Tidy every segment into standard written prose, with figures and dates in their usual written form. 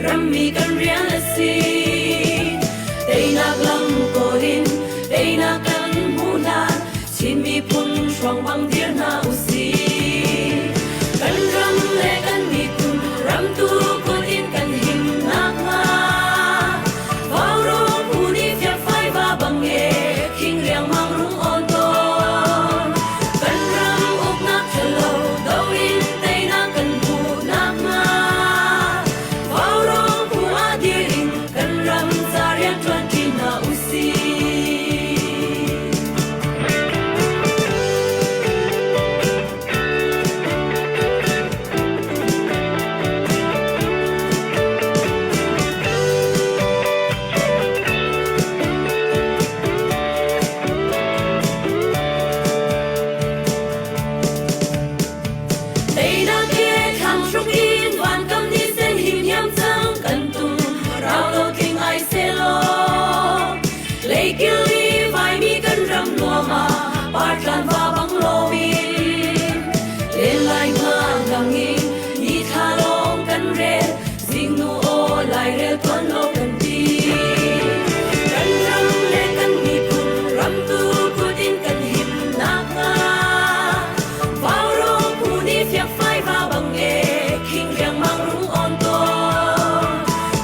Rammi kan rian a si. Teinak lam kawl in teinak kan hmuh hlan Chin miphun hruang bang dir hna usih. Kan ram le kan miphun ramtu kut in kan him nakhnga Vaurawng phu nih fiakfai va bang e khing riangmang rung awn tawn. Kan ram uknak ṭhalo do in teinak kan hmuh nakhnga Vaurawng phu ah dir in kan ram ca rian ṭuanṭi hna usih. Teinak he thlang hruk in vankam ni sen him hiam cang kan tum rau lo tling ai selaw Leikil i vaimi kan ram nuam ah partlan va bang loin len lai nga lang in ni thla lawng kan rel zingnu aw lairel tuan lo kan ti kan ram le kan miphun ramtu kut in kan him nakhnga Vaurawng phu nih fiakfai va bang e khing riangmang rung awn tawn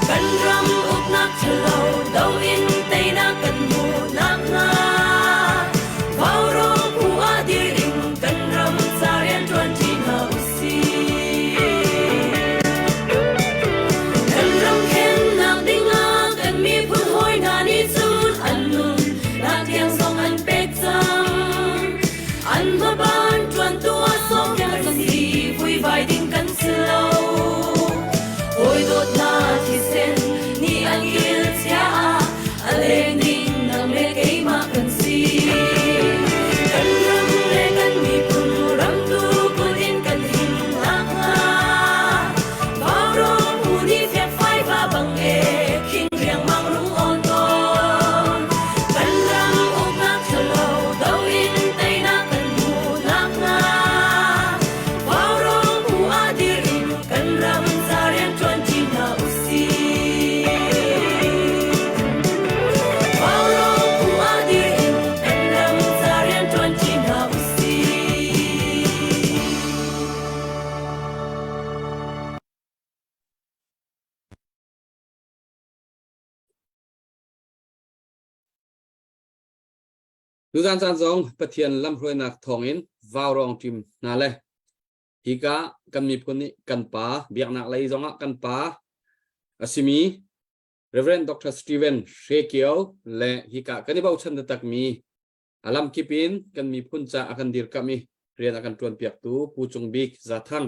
kan ram uknak ṭhalo do in teinak kan hmuh nakhnga Vaurawng phu ah dir in kan ram ca rian ṭuanṭi hna usih. Kan ram khennak dingah kan miphun hawi hna nih cun an nun nak tiang zong an pek cang. An hmaban ṭuantu ah sawmpiak kan si, vuivai ding kan si lo. Hawi dawtnak thisen nih an kil chia ah a leng ding nang le keimah kan si. Kan ram le kan miphun ramtu kut in kan him nakhnga Vaurawng phu nih fiakfai va bang e khing riangmang rung awn tawn. Kan ram uknak ṭhalo do in teinak kan hmuh nakhnga Vaurawng phu ah dir in kan ram ca rian ṭuanṭi hna usih. Vaurawng phu ah dir in kan ram ca rian ṭuanṭi hna usih. Tuzan caan zong Pathian lamhruainak thawngin vaurawng ṭim hna le hika kan miphun nih kan pa biaknak lei zongah kan pa a simi Reverend Dr. Stephen Hre Kio le hika kan i bochan taktakmi a lamkip in kan miphun ca a kan dirkamh i rian a kan ṭuanpiaktu Pu Cung Bik Zathang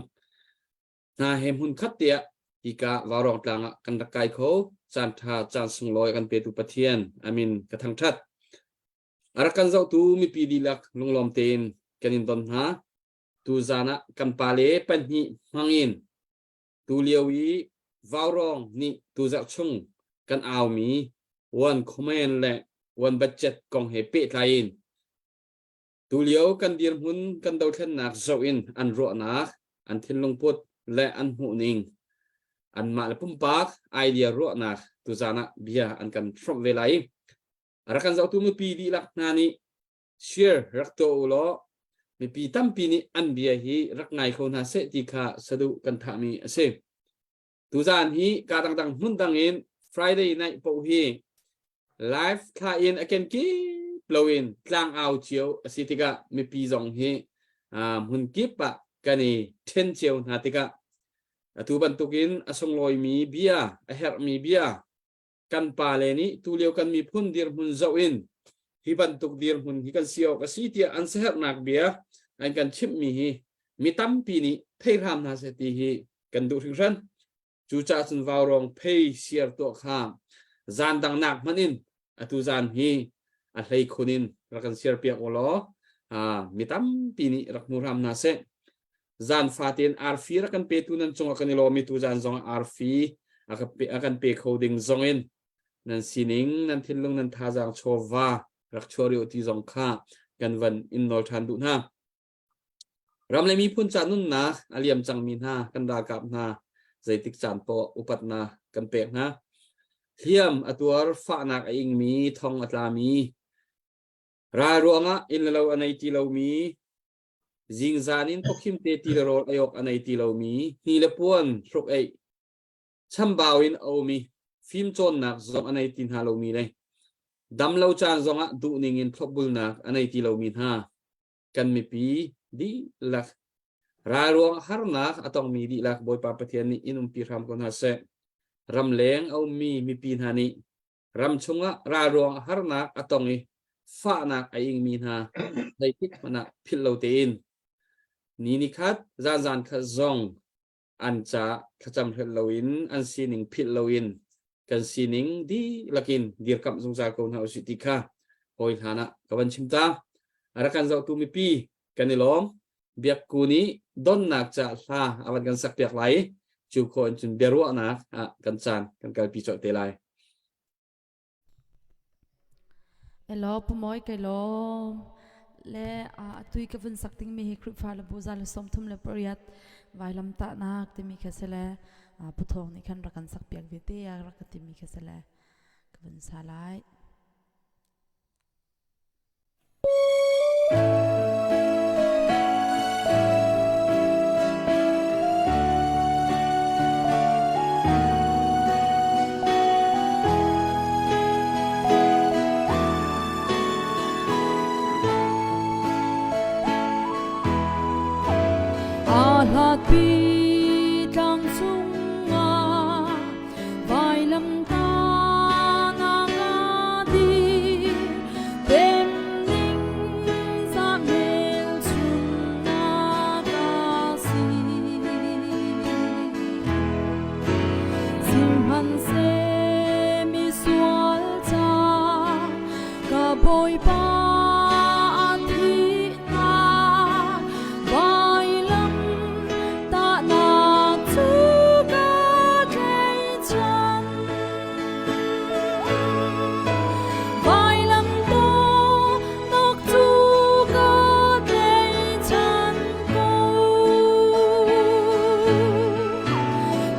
hna he hmun khat tiah hika Vaurawng tlang ah kan rak kai kho. Caan ṭha, caan sunglawi a kan petu Pathian amin ka thangṭhat. A rak kan zohtu mipi dihlak lunglawm tein kan in don hna. Tu zan ah kan pale pahnih hmangin tu lio i Vaurawng nih tuzarh chung kan aumi one command le one budget kong he pehtlai in Tulio kan dirhmun kan dothlennak zoh in an ruahnak, an thinlungput le an hmuhning, anmah le pumpak idea ruahnak tuzaan ah bia an kan hrawmh ve lai. A rak kan zohtu mipi dihlak hna nih share rak tuah u law mipi tampi nih an bia hi rak ngai kho hna seh ti kha saduh kan thahmi a si. Tuzaan hi ka dangdang hmun dang in Friday night paoh hi live thla in a kenkip loin tlangau cio a si tikah mipi zong hi hmun kip ah kan i then cio hna tikah atu bantukin a sunglawimi bia a herhmi bia kan pale nih tulio kan miphun dirhmun zoh in hi bantuk dirhmun hi kan si awk a si tiah an siaherhnak bia an kan chimhmi hi mi tampi nih thei hram hna seh ti hi kan duh hringhran. Cucaah cun vaurawng phei siar tuah kha zan dang nak hmanh in atu zan hi a hlei khun in rak kan siar piak u law mi tampi nih rak hmu hram hna seh. Zan fatin arfi rak kan petu nan cungah kan i lawm i tu zan zong arfi a kan pe kho ding zong in nan sining nan thinlung nan thazaang chawva rak chuah rih ti zong kha kan van in nawl ṭhan duh hna. Ram le miphun ca nunnak a liam cangmi hna kan ralkap hna zeitik caan poah upatnak kan pek hna. Hliam a tuar fahnak a ingmi thong a tlami ral ruangah inn le lo a nei ti lomi zingzan in pawkhim te ti le rawl ei awk a nei ti lomi hni le puan hruk eih chambau in a um i fimcawnnak zong a nei ti hna lomi le damlo caan zongah duhning in thlopbulnak a nei ti lomi hna kan mipi dihlak ral ruang harnak a tongmi dihlak Bawipa Pathian nih in umpi hram ko hna seh. Ramleng a ummi mipi hna nih ram chungah ral ruang harnak a tong i fahnak a ingmi hna zeitik hmanh ah philh lo tein ni ni khat zan zan khat zong an ca thlacam hrelh loin an sining philh loin kan sining dihlak in dirkamh zungzal ko hna usih ti kha hawi hlan ah ka van chim ta. A rak kan zohtu mipi kan i lawm. Biakku nih donnak ca hla a van kan sak piak lai. Cu khawh in cun biaruahnak ah kan caan kan kalpi colh te lai. Elaw Pu Mawi kai lawm. Le atu i ka vun sak dingmi hi Khrihfa le bu 138 vailam tahnak timi kha si le Pu Thawng nih khan rak kan sak piak ve te a rak ka timi kha si le ka vun sa lai. Aa hlatpi tlang cungah vailamtahnak a dir. Pem ning za hmelchunhnak a si. Sihmanhseh misual ca ka Bawipa a thihnak vailam tahnak cu ka tlaihchan. Vailam tawnak cu ka tlaihchan ko.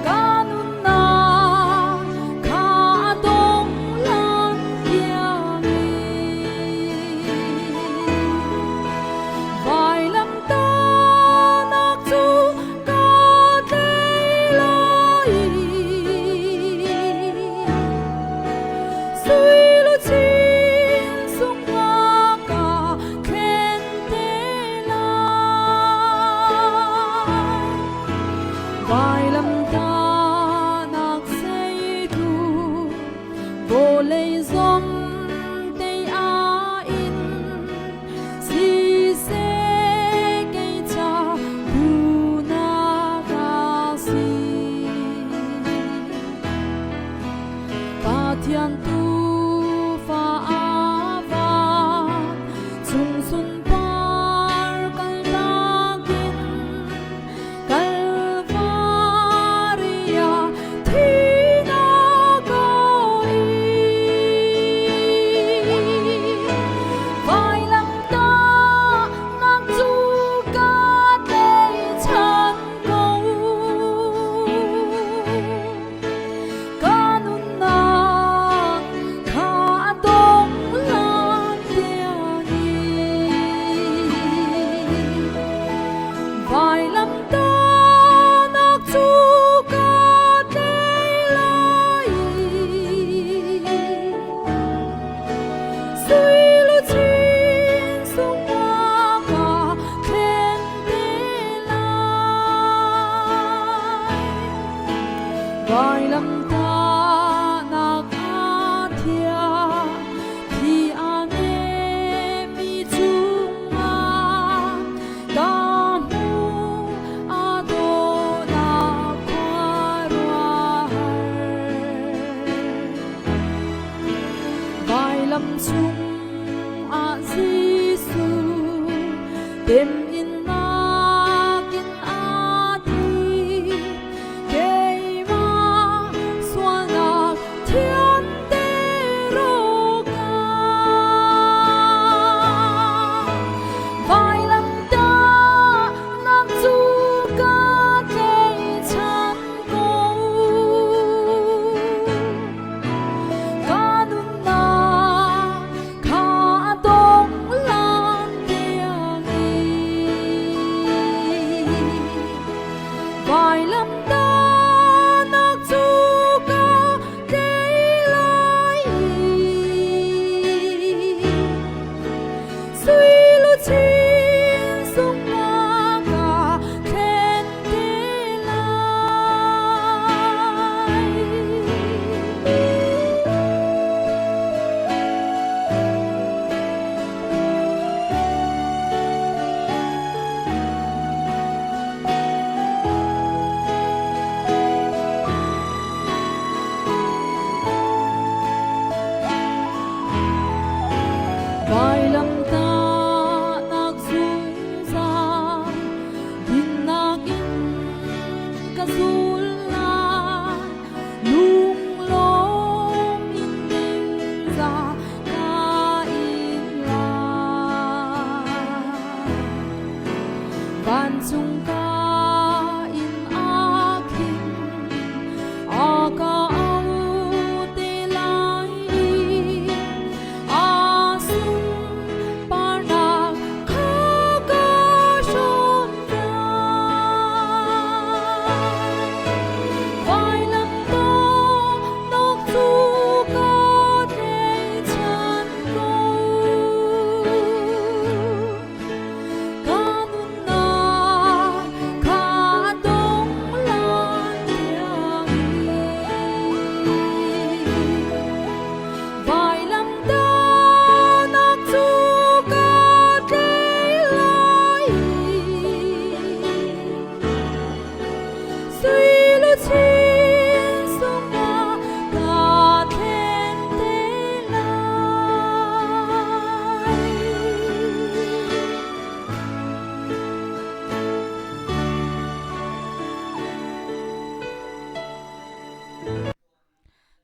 Ka nunnak kha a dong lan tiangin vailam tahnak cu ka tlei lai. Sui luchin sungah ka thlen te lai. Vailamtahnak seitu vawlei zong tei a in siseh kei ca duhnak a si. Pathian tuufa a van chung sunpar kaltak in Kalvari ah thihnak a ing. Vailamtahnak cu ka tlaihchan ko. Ka nunnak kha a dong lan tiangin vailamtahnak cu ka tlei lai. Sui luchin sungah ka thlen te lai. Vailamtahnak a thiang thi a nemi cungah ka hmu a dawhnak khuaruahhar. Vailam cungah Jesuh temhinnak in a thi. Keimah sualnak thianter awkah vailamtahnak cu ka tlaihchan ko.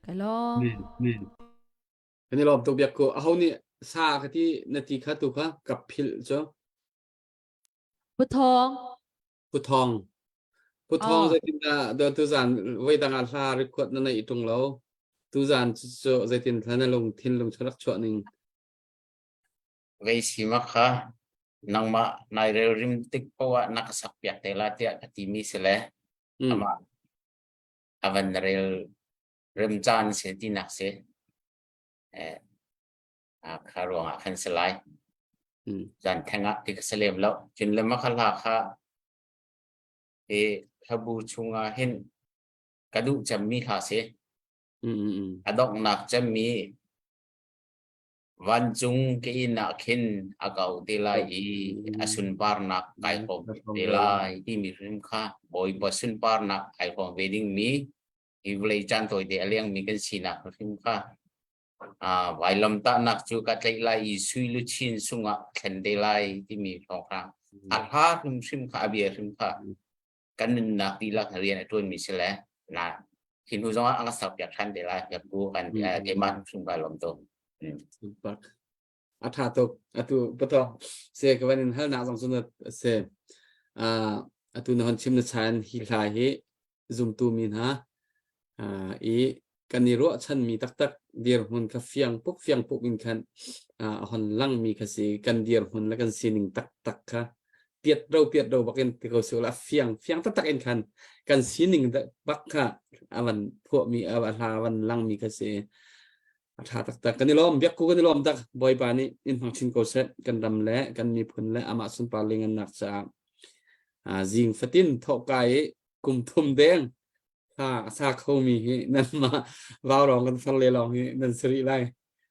Kai lawm. Kan i lawm tuk biak ko. Aho nih sa ka ti na ti kha tu kha ka philh cu. Pu Thawng. Pu Thawng. Pu Thawng zeitindah do tuzan voi dang ah hla record na neih tung lo. Tuzan cu zeitin thla na lung thinlung chu rak chuah ning. Vei sima kha nangmah nai rel rim tik poah na ka sak piak te la tiah ka timi si le amah avan rel rem caan si tinak si eh kha ruangah khan si lai. Zan theng ah ti ka si lem lo. Cun le ma kha hla kha hi hlabu chungah hin ka duh cemmi hla si. A donghnak cemmi vancung ka inn ah khin a kau te lai i a sunparnak kai hrawm te lai timi hrim kha Bawipa sunparnak ai hrawm ve dingmi hi vawlei caan tawite a lengmi kan sinak hrim kha vailamtahnak cu ka tlaih lai i sui luchin sungah thlen te lai timi thawnghrang a hla hrimhrim kha a bia hrim kha kan nunnak dihlak rian a ṭuanmi si le na hi hnu zongah a ka sakpiak ṭhan te lai ku kan keimah hrimhrim ka lawm tuk. A ṭha tuk. Atu pato se ka van in halnak zong cu na se atu na hon chim na chan hi hla hi zumtu mi hna i kan i ruahchanmi taktak dirhmun kha fiang puk fiang puk in khan a hon langmi kha si. Kan dirhmun le kan sining taktak kha piat ro piat ro bakin ti ko su la fiang fiang taktak in khan kan sining bak kha a van phuahmi a hla van langmi kha si. A ṭha taktak. Kan i lawm. Biak ku kan i lawm tak. Bawipa nih in hmang chin ko seh. Kan ram le kan miphun le amah sunpar lingannak caah zing fatin thawhka i kum thum deng thla a sa khomi hi nanmah vaurawng kan far le lawng hi nan si rih lai.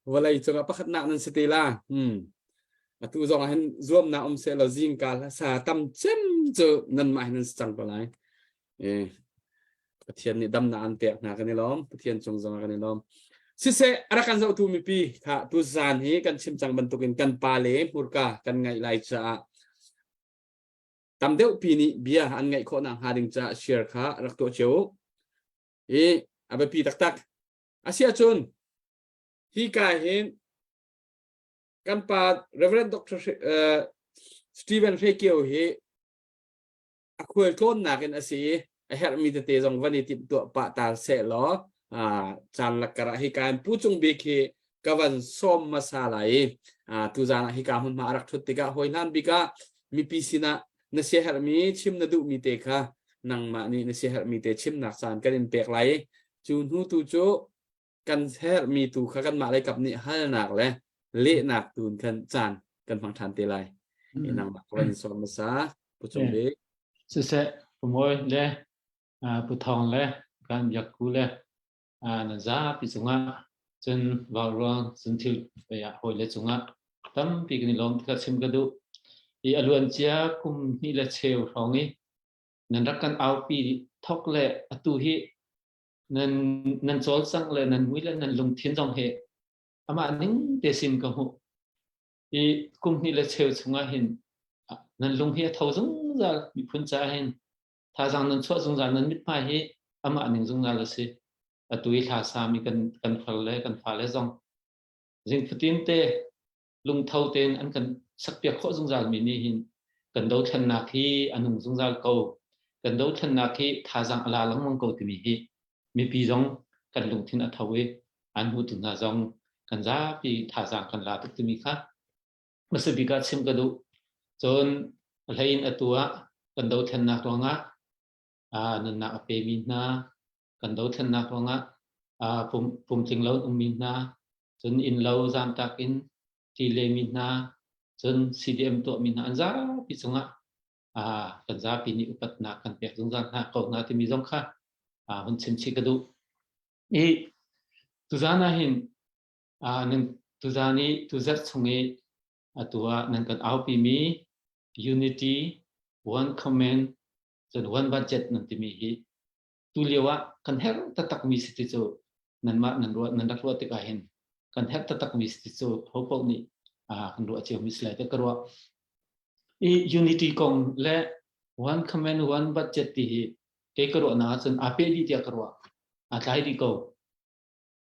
Vawlei cungah pakhatnak nan si te la. Atu zong ah hin zuamnak um seh law zingka hla sa tam cem cu nanmah hin nan si cang ko lai. Pathian nih damnak an pek hna kan i lawm. Pathian cung zong ah kan i lawm. Siseh, a rak kan zohtu mipi kha tu zan hi kan chim cang bantukin kan pa le hmurka kan ngaih lai caah tam deuh pi nih bia an ngaih khawh nak hnga ding caah share kha rak tuah cio u. I a biapi taktak. Asiahcun hi ka hin kan pa Reverend Dr. Stephen Hre Kio hi a khualtlawnnak in a si i a herhmi tete zong van i timhtuah pah ta seh law caan lakkar ah hika in Pu Cung Bik hi ka van sawm hmasa lai i tuzaan ah hika hmunhma a rak ṭhut tikah hawi hlan bik ah mipi sinah na siaherhmi chim na duhmi te kha nangmah nih na siaherhmi te chimnak caan kan in pek lai i cu hnu tu cu kan herhmi tu kha kanmah lei kap nih halnak le lehnak tu in khan caan kan hmang ṭhan te lai. Nangmah ka van in sawm hmasa Pu Cung Bik. Siseh, Pu Mawi le Pu Thawng le kan biak ku le nan zapi cungah cun vauruang cun thil ah hawi le cungah tampi kan i lawm ti kha chim ka duh. I a luan cia kum hnih le cheu hrawng i nan rak kan aupi thok le atu hi nan nan cawlcangh le nan mui le nan lungthin zong hi amah ning te sin ka hmuh. I kum hnih le cheu chungah hin nan lung hi a tho zungzal miphun caah hin thazaang nan chuah zungzal nan mithmai hi amah ning zungzal a si. Atu i hla sami kan kan far le kan fale zong zing fatin te lungtho tein an kan sakpiak khawh zungzal mi nih hin kan dothlennak hi a nung zungzal ko. Kan dothlennak hi thazaang a la lengmang ko timi hi mipi zong kan lungthin a tho i an hmutu hna zong kan zapi thazaang kan la tuk timi kha hmasa bik ah chim ka duh. Cun a hlei in atu ah kan dothlennak ruangah nunnak a pemi hna, kan dothlennak ruangah pumtling lo ummi hna, cun innlo zamtak in ti lemi hna, cun CDM tuahmi hna an zapi cungah kan zapi nih upatnak kan pek zungzal hna ko hna timi zong kha hun chim chih ka duh. I tuzan ah hin nan tuzan i tuzarh chung i atu ah nan kan aupi mi unity one command cun one budget nan timi hi tu lio ah kan herh taktakmi si ti cu nanmah nan ruah nan rak ruah tikah hin kan herh taktakmi si ti cu ho paoh nih kan ruah cio mi si lai te ka ruah. I unity kong le one command one budget ti hi kei ka ruahnak ahcun aa peh dih tiah ka ruah. Aa tlai dih ko.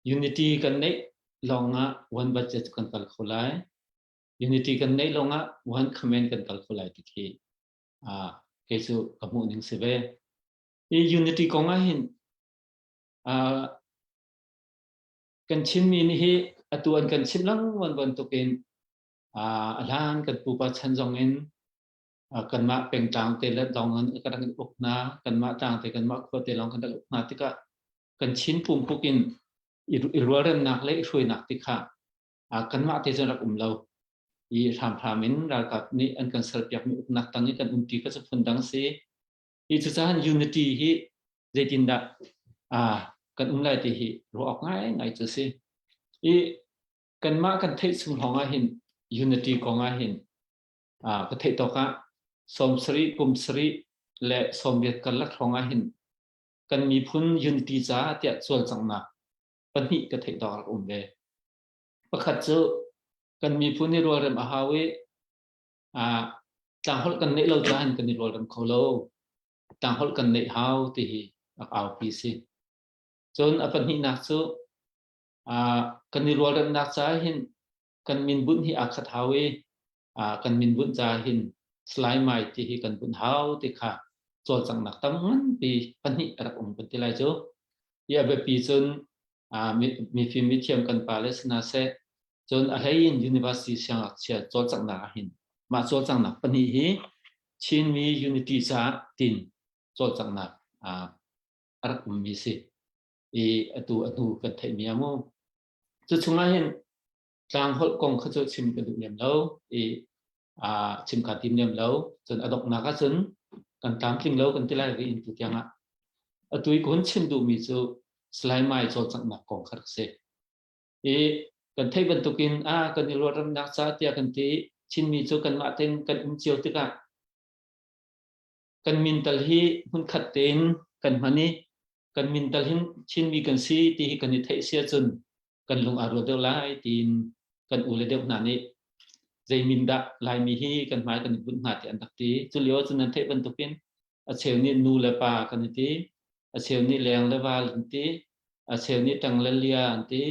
Unity kan neih lawngah one budget kan kal kho lai. Unity kan neih lawngah one command kan kal kho lai ti khi kei cu ka hmuh ning si ve. Hi unity kong ah hin kan Chinmi nih hi atu an kan chimh lengmang bantukin a hlan kan pupa chan zong in kanmah pengtlang te le lawng in kan rak uk hna, kanmah tlang te, kanmah khua te lawng kan rak uk hna tikah kan Chin pumpuk in i rualremnak le i hruainak ti kha kanmah te cun rak um lo. I hramhram in ralkap nih an kan serpiakmi uknak tang i kan umti kha cu phundang si. Hi cucaah unity hi zeitindah kan um lai ti hi ruah awk ngaingai cu si. I kanmah kan theih chung lawng ah hin unity kong ah hin ka theih tawk ah 70 kum sarih le 80 karlak hrawng ah hin kan miphun unity caah tiah cawlcanghnak pahnih ka theih tawk rak um ve. Pakhat cu kan miphun i rualrem a hau i tlangholh kan neih lo caah kan i rualrem kho lo. Tlangholh kan neih hau ti hi rak aupi si. Cun a pahnihnak cu kan i rualremnak caah hin kan min bunh hi aa khat hau i kan min bunh caah hin Salai Mai ti hi kan bunh hau ti kha cawlcanghnak tam nganpi pahnih a rak um kan ti lai cu. Hi a biapi cun mifim mithiam kan pa le sina seh, cun a hlei in university siangngakchia cawlcanghnak ah hin mah cawlcanghnak pahnih hi Chinmi unity caah tin cawlcanghnak a rak ummi si i atu a hnu kan theihmi a mu. Cu chungah hin tlangholh kong kha cu chim ka duh lem lo i chim kha tim lem lo. Cun a donghnak ah cun kan tlamtling lo kan ti lai ri in tu tiang ah atu i kun chim duhmi cu Salai Mai cawlcanghnak kong kha rak si. I kan theih bantukin a kan i ruahramnak ca tiah kan ti, Chinmi cu kanmah ten kan um cio tikah kan min tal hi hmunkhat tein kan hman i kan min tal hin Chinmi kan si ti hi kan i theih si ahcun kan lung aa rual deuh lai tiin kan u le deuh hna nih zei min dah Laimi hi kan hmai kan i bunh hna ti an rak ti. Cu lio cun nan theih bantukin a cheu nih nu le pa kan i ti, a cheu nih leng le val an ti, a cheu nih tang le lia an ti,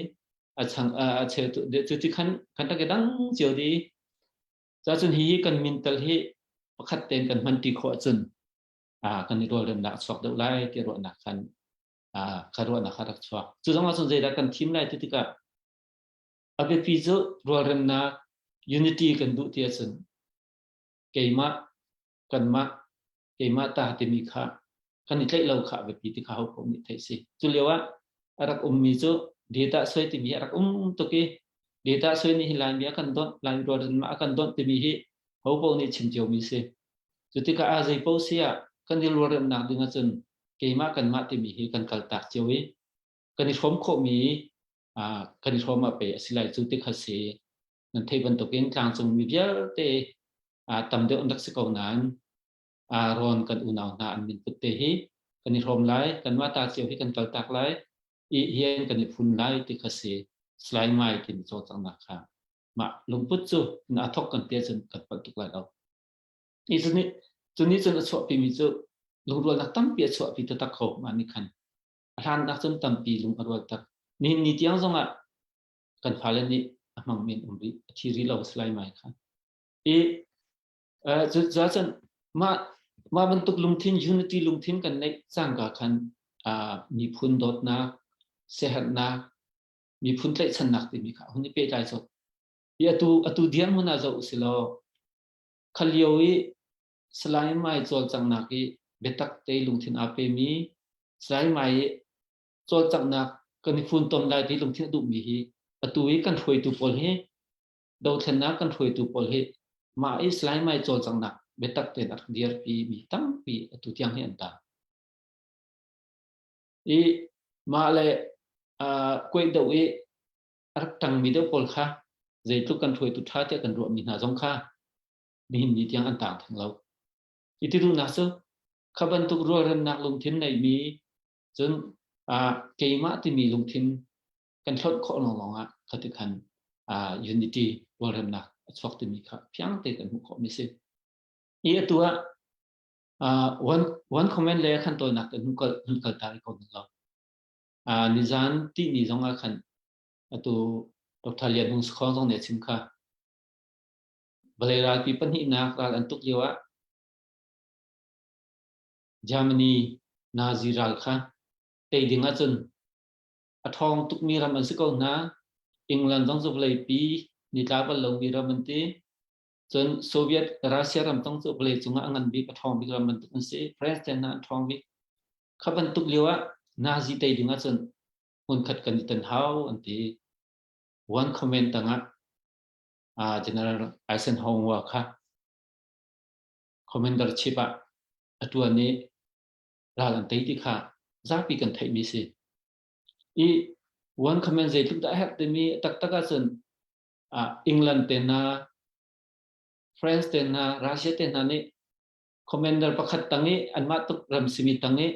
a chang a cheu tu cu ti khan kan rak i dang cio di. Ca cun hi kan min tal hi pakhat tein kan hman ti khawh ahcun kan i rualremnak a chuak deuh lai ti ruahnak khan kha ruahnak kha rak chuak. Cu zong ahcun zeidah kan thim lai ti tikah a biapi cu rualremnak, unity kan duh ti ahcun keimah, kanmah, keimah ta timi kha kan i tlaih lo kha a biapi ti kha ho paoh nih theih si. Cu lio ah a rak ummi cu data soi timi a rak um tuk i data soi nih hi Laimi a kan donh, Laimi rualremnak a kan donh timi hi ho paoh nih chim ciomi si. Cu tikah a zei paoh si ah kan i rualremnak ding ahcun keimah kanmah timi hi kan kaltak cio i kan i hrawm khawhmi kan i hrawm ah pei a si lai cu ti kha si. Nan theih bantukin tlangcung mi vialte tam deuh an rak si ko nain rawn kan unau hna an min put te hi kan i hrawm lai, kanmah ta cio hi kan kaltak lai i hian kan i phun lai ti kha si. Salai Mai timi cawlcanghnak kha mah lungput cu na thok kan ti ahcun kan palh tuk lai lo. Hi cu nih cun a chuahpimi cu lungrualnak tampi a chuahpi taktak ko mah nih khan. A hlannak cun tampi lung a rual tak. Nihin ni tiang zongah kan fale nih a hmang men um rih, a thi rih lo Salai Mai kha. I cucun mah mah bantuk lungthin, unity lungthin kan neih cangka khan miphun dawtnak, siaherhnak, miphun tlaihchannak timi kha hun i pehtlai colh. Hi atu dirhmun ah zoh usilaw kha lio i Salai Mai cawlcanghnak i biatak te lungthin aa pemi, Salai Mai i cawlcanghnak kan i funtom lai ti lungthin a duhmi hi atu i kan hruaitu pawl hi, dothlennak kan hruaitu pawl hi mah i Salai Mai cawlcanghnak biatak tein a rak dirpi mi tampi atu tiang hi an tang. I mah le kuaih deuh i a rak ṭangmi deuh pawl kha zeitluk kan hruaitu ṭha tiah kan ruahmi hna zong kha nihin ni tiang an tang theng lo. I ti duhnak cu kha bantuk rualremnak lungthin neihmi cun keimah timi lungthin kan hlonh khawh lawnglawng ah kha ti khan unity, rualremnak a chuak timi kha fiang te kan hmuh khawhmi si. I atu ah one comment le khan tawlnak kan hun kal ta ko lo. Nizan tihni zong ah khan atu Dr. Lian Hung Sakhong zong nih a chim kha. Vawlei ralpi pahnihnak ral an tuk lio ah Germany Nazi ral kha tei ding ahcun a ṭhawng tukmi ram an si ko hna. England zong cu vawleipi nitla bal lomi ram an ti. Cun Soviet Russia ram zong cu vawlei cungah a ngan bik a ṭhawng bik ram bantuk an si. France te hna an ṭhawng bik. Kha bantuk lio ah Nazi tei ding ahcun hmunkhat kan i ton hau an ti. One comment tangah General Eisenhower kha Commander Chief ah a ṭuan i ral an tei ti kha zapi kan theihmi si. I one command zeitluk dah a herh timi taktak ahcun England te hna, France te hna, Russia te hna nih commander pakhat tang i anmah tuk ram simi tang i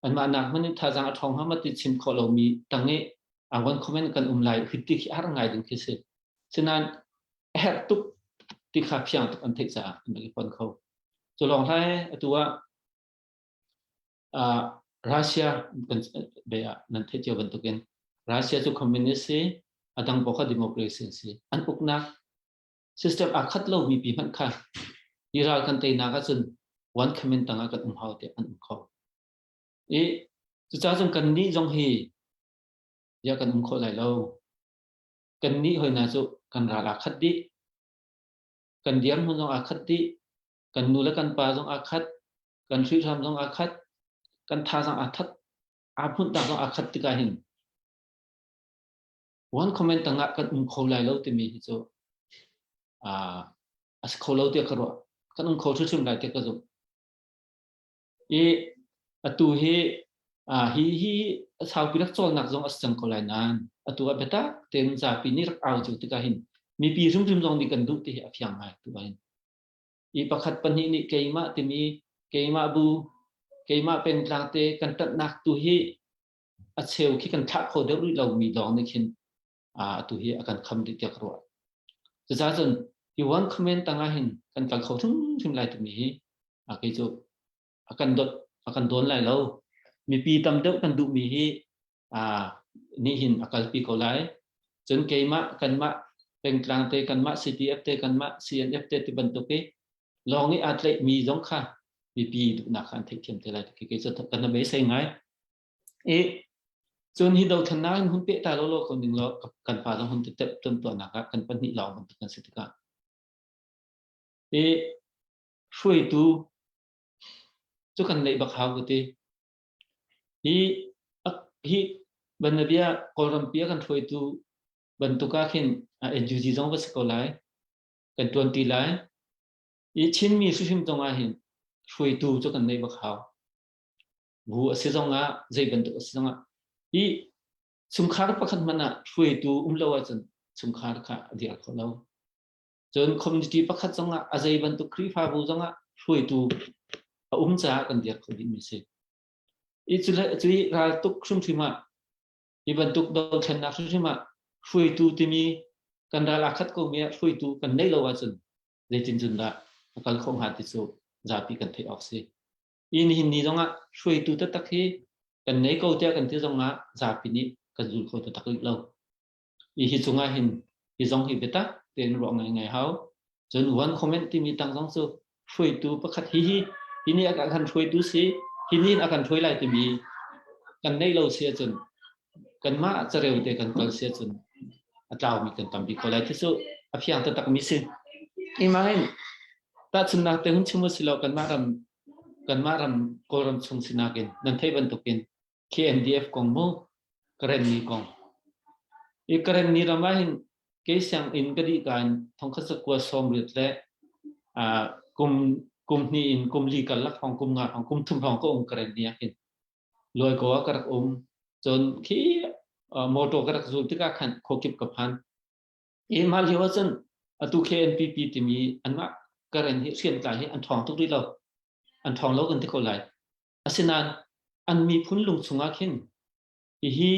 anmah nak hmanh in thazaang a ṭhawng hnga ti chim khawh lomi tang i one command kan um lai hi ti khi har ngai ding khi si. Sinain a herh tuk ti kha fiang tuk an theih caah an rak i pon kho. Cu lawng hlai atu ah Russia kan be ah nan theih cio bantukin Russia cu communist si a dang paoh kha democracy an si. An uknak system aa khat lomi pi hmanh kha hi ral kan teinak ahcun one command tangah kan um hau tiah an um kho. I cucaah cun kan nih zong hi ya kan um khawh lai lo. Kan nih hoi hna cu kan ral aa khat dih. Kan dirhmun zong aa khat dih. Kan nu le kan pa zong aa khat. Kan hrihhram zong aa khat. Kan thazaang aa that aa hmunhnak zong aa khat tikah hin one comment tangah kan um kho lai lo timi hi cu a si kho lo tiah ka ruah. Kan um kho hrimhrim lai tiah ka zumh. I atu hi hi hi saupi rak cawlnak zong a si cang ko lai nain atu ah biatak tein zapi nih rak au cio tikah hin mipi hrimhrim zong nih kan duh ti hi a fiang ngai tu ah hin. I pakhat pahnih nih keimah timi keimah bu keimah pengtlang te kan ṭanhnak tu hi a cheu khi kan thlah kho deuh rih lomi lawng nih khin atu hi a kan kham rih tiah ka ruah. Cucaah cun hi one comment tangah hin kan kal kho hrimhrim lai timi hi kei cu a kan dot a kan dawn lai lo. Mipi tam deuh kan duhmi hi nih hin a kalpi ko lai. Cun keimah kanmah pengtlang te kanmah CDF te kanmah CNF te ti bantuk i lawng i aa tlaihmi zong kha mipi duhnak kha an theihthiam te lai ti kei cu kan beisei ngai. I cun hi dothlennak in hun peh ta lo law ko ning law kan pa zong hun tep ton tuahnak ah kan pahnih lawng bantuk kan si tikah i hruaitu cu kan neih bak hau ka ti. Hi hi banabia Kawlrampi a kan hruaitu bantuk ah khin NUG zong va si ko lai kan tuan ti lai. I Chinmi hrimhrim zong ah hin hruaitu cu kan neih bak hau. Bu a si zong ah zei bantuk a si zong ah hi chungkhar pakhat hmanh ah hruaitu um lo ahcun chungkhar kha a dir kho lo. Cun community pakhat zong ah a zei bantuk Khrihfabu zong ah hruaitu a um caah kan dir kho dihmi si. I cu le cu i raltuk hrimhrim ah hi bantuk dothlennak hrimhrim ah hruaitu timi kan ral aa khat ko mi ah hruaitu kan neih lo ahcun zeitin cun dah a kal khawh hnga ti cu zapi kan theih awk si. I nihin ni zongah hruaitu taktak hi kan nei ko tiah kan ti zongah zapi nih kan zul kho taktak rih lo. I hi cungah hin hi zong hi biatak tein ruah ngaingai hau. Cun one comment timi tang zong cu hruaitu pakhat hi hi hi nih a kan hruaitu si hi nih a kan hruai lai timi kan neih lo si ahcun kanmah careu te kan kal si ahcun a tlaumi kan tampi ko lai. Khi cu a fiang taktak mi si. Imahin tahchunnak te hun chim usih law kanmah ram kanmah ram Kawlram chung sinak in nan theih bantukin KNDF kong mu Karenni kong. I Karenni ram ah hin kei sianginn ka dih ka in thongkhat sakua sawmriat le kum kum hnih in kum li karlak hrawng kum nga hrawng kum thum hrawng ka um Karenni ah hin luai ko ah ka rak um cun khi motor ka rak zul tikah khan khuakip ka phan I mah lio ahcun atu KNPP timi anmah Karen hi hriamtlai hi an ṭhawng tuk rih lo. An ṭhawng lo kan ti ko lai. Asinain an miphun lung chungah khin hihi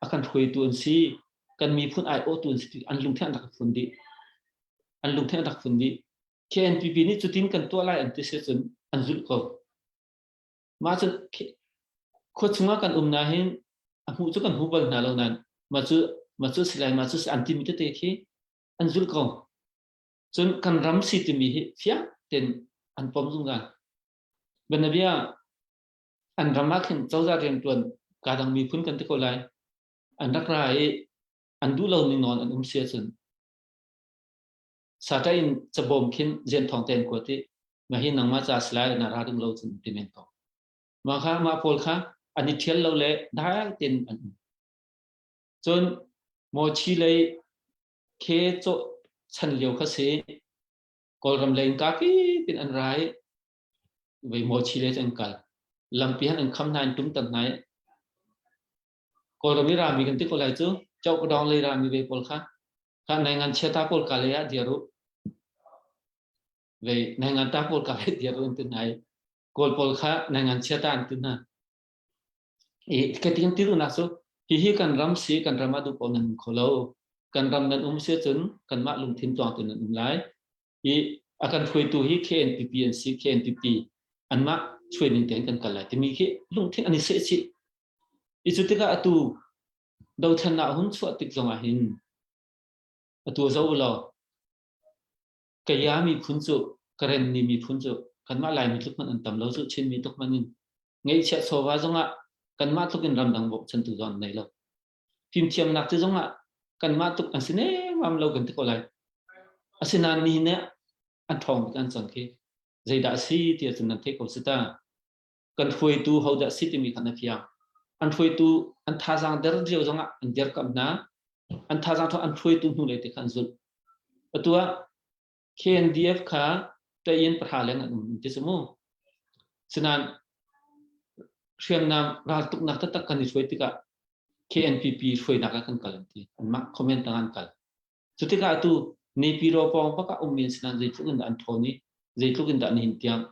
a kan hruaitu an si, kan miphun aiawhtu an si an lungthin an rak fun dih. An lungthin an rak fun dih. KNPP nih cutin kan tuah lai an ti si cun an zulh ko. Mah cun khua chungah kan um nahin A hmuh cu kan hmu bal hna lo nain mah cu mah cu si lai mah cu an timi tete khi an zulh ko. Cun kan ram si timi hi fiang tein an pom zungzal. Bianabia an ram ah khin cozah rianṭuan kaa dang miphun kan ti ko lai. An rak ra i an duh lo ning nawn an um si ahcun sata in cabawm khin zian thawng tein kuat i mah hi nangmah ca si lai na ra ding lo cun ti men ko. Mah kha mah pawl kha an i ṭhial lo le dai tein an um. Cun Mochi lei khe cawh chan lio kha si Kawlram lei in kapi pin an ra i vei Mochi lei cu an kal. Lampi han an kham hna in tum tan hna i Kawlram i rami kan ti ko lai cu Chokdong lei rami ve pawl kha kha nai ngan chia ta pawl ka lei ah dir u vei nai ngan ta pawl ka lei dir u an ti hna i Kawl pawl kha nai ngan chia ta an ti hna. I ka ti ti duhnak cu hihi kan ram si kan ram ah duh paoh nan um kho lo. Kan ram nan um si cun kanmah lungthin tuang tu nan um lai. I a kan hruaitu hi KNPP an si KNPP anmah hruai ning tein kan kal lai timi khi lungthin an i seh chih. I cu tikah atu dothlennak hun chuah tik zongah hin atu zo law Kaya miphun cu Karenni miphun cu kanmah Laimi tluk hmanh an tam lo cu Chinmi tluk hmanh in ngeihchiah chawva zongah kanmah tluk in ramdang bawmchantu zong an nei lo. Fimthiamnak ti zongah kanmah tluk an si nemmam lo kan ti ko lai. Asinain nihin ah an ṭhawng bik an cang khi zeidah a si ti ahcun nan theih ko si ta. Kan hruaitu hodah si timi kha na fiang. An hruaitu an thazaang der lio zongah an dirkamh hna. An thazaang ṭhawng an hruaitu hnulei te kha an zulh. Atu ah KNDF kha ṭayin pahra leng an um ti cu mu. Sinain hriamnam raltuknak taktak kan i hruai tikah KNPP hruainak ah kan kal an ti. Anmah comment tang an kal. Cu tikah atu Naypyidaw pawng bak ah ummi an si nain zeitluk in dah an ṭhawn i zeitluk in dah nihin tiang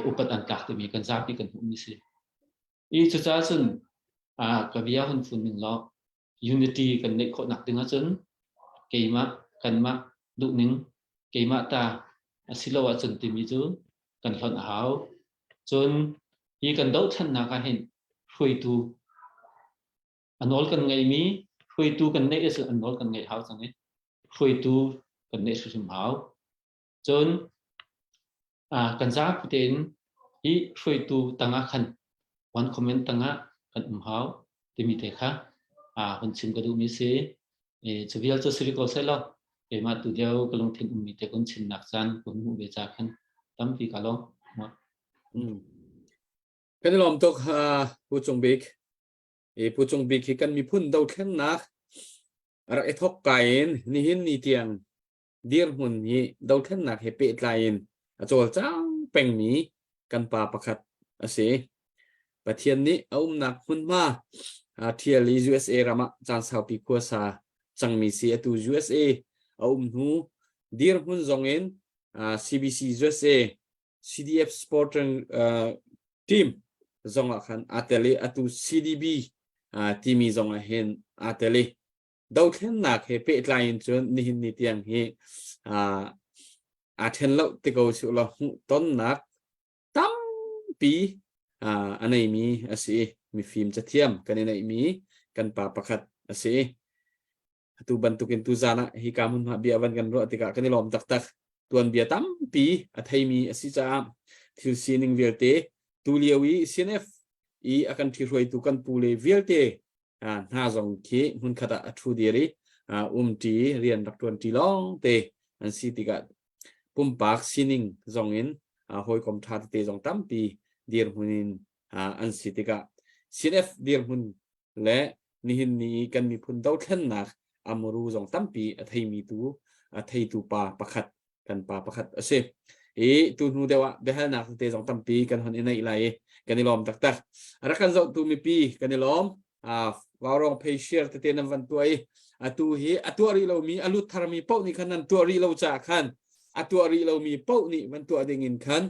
upat an tlak timi kan zapi kan hmuhmi si. I cucaah cun ka bia hun fun ning law unity kan neih khawhnak ding ahcun keimah kanmah duhning keimah ta asilo ahcun timi cu kan hlonh a hau. Cun hi kan dohthlennak ah hin hruaitu a nawl kan ngeihmi hruaitu kan neih ahcun an nawl kan ngeih hau cang i hruaitu kan neih hrimhrim hau. Cun kan zapi tein hi hruaitu tangah khan one comment tangah kan um hau timi te kha hun chim ka duhmi si. Cu vial cu si ko seh law keimah tu lio ka lungthin ummi te kun chimnak caan kun hmuh ve ca khan tampi ka lawm. Kan i lawm tuk Pu Cung Bik. I Pu Cung Bik hi kan miphun dothlennak rak i thawk kai in nihin ni tiang dirhmun hi dothlennak he pehtlai in a cawlcang pengmi kan pa pakhat a si. Pathian nih a umnak hmunhma ṭhial i USA ram ah caan saupi khuasa cangmi si atu USA a um hnu dirhmun zong in CBC USA CDF Sporting team zong ah khan aa tel i atu CDB timi zong ah hin aa tel i dothlennak he pehtlai in cun nihin ni tiang hi aa ṭhen lo ti ko su law hmuhtonnak tampi a neimi a si i mifim cathiam kan i neihmi kan pa pakhat a si. Atu bantukin tuzan ah hi ka hmunhma bia van kan ruah tikah kan i lawm taktak. Tuanbia tampi a theimi a si caah thil sining vialte tu lio i CNF i a kan ṭhihruaitu kan pu le vialte hna zong khi hmunkhat ah a ṭhu dir i umṭi rian rak ṭuanṭi lawng te an si tikah pumpak sining zong in hawikom ṭha tete zong tampi dirhmun in an si tikah CNF dirhmun le nihin ni i kan miphun dothlennak amuru zong tampi a theimi tu a theitu pa pakhat kan pa pakhat a si. I tu hnu deuh ah biahalnak tete zong tampi kan hon i neih lai i kan i lawm taktak. Rak kan zohtu mipi kan i lawm. Vaurong phei share tete nan van tuah i atu hi a tuah rih lomi a lut tharmi paoh nih khan nan tuah rih lo caah khan a tuah rih lomi paoh nih van tuah ding in khan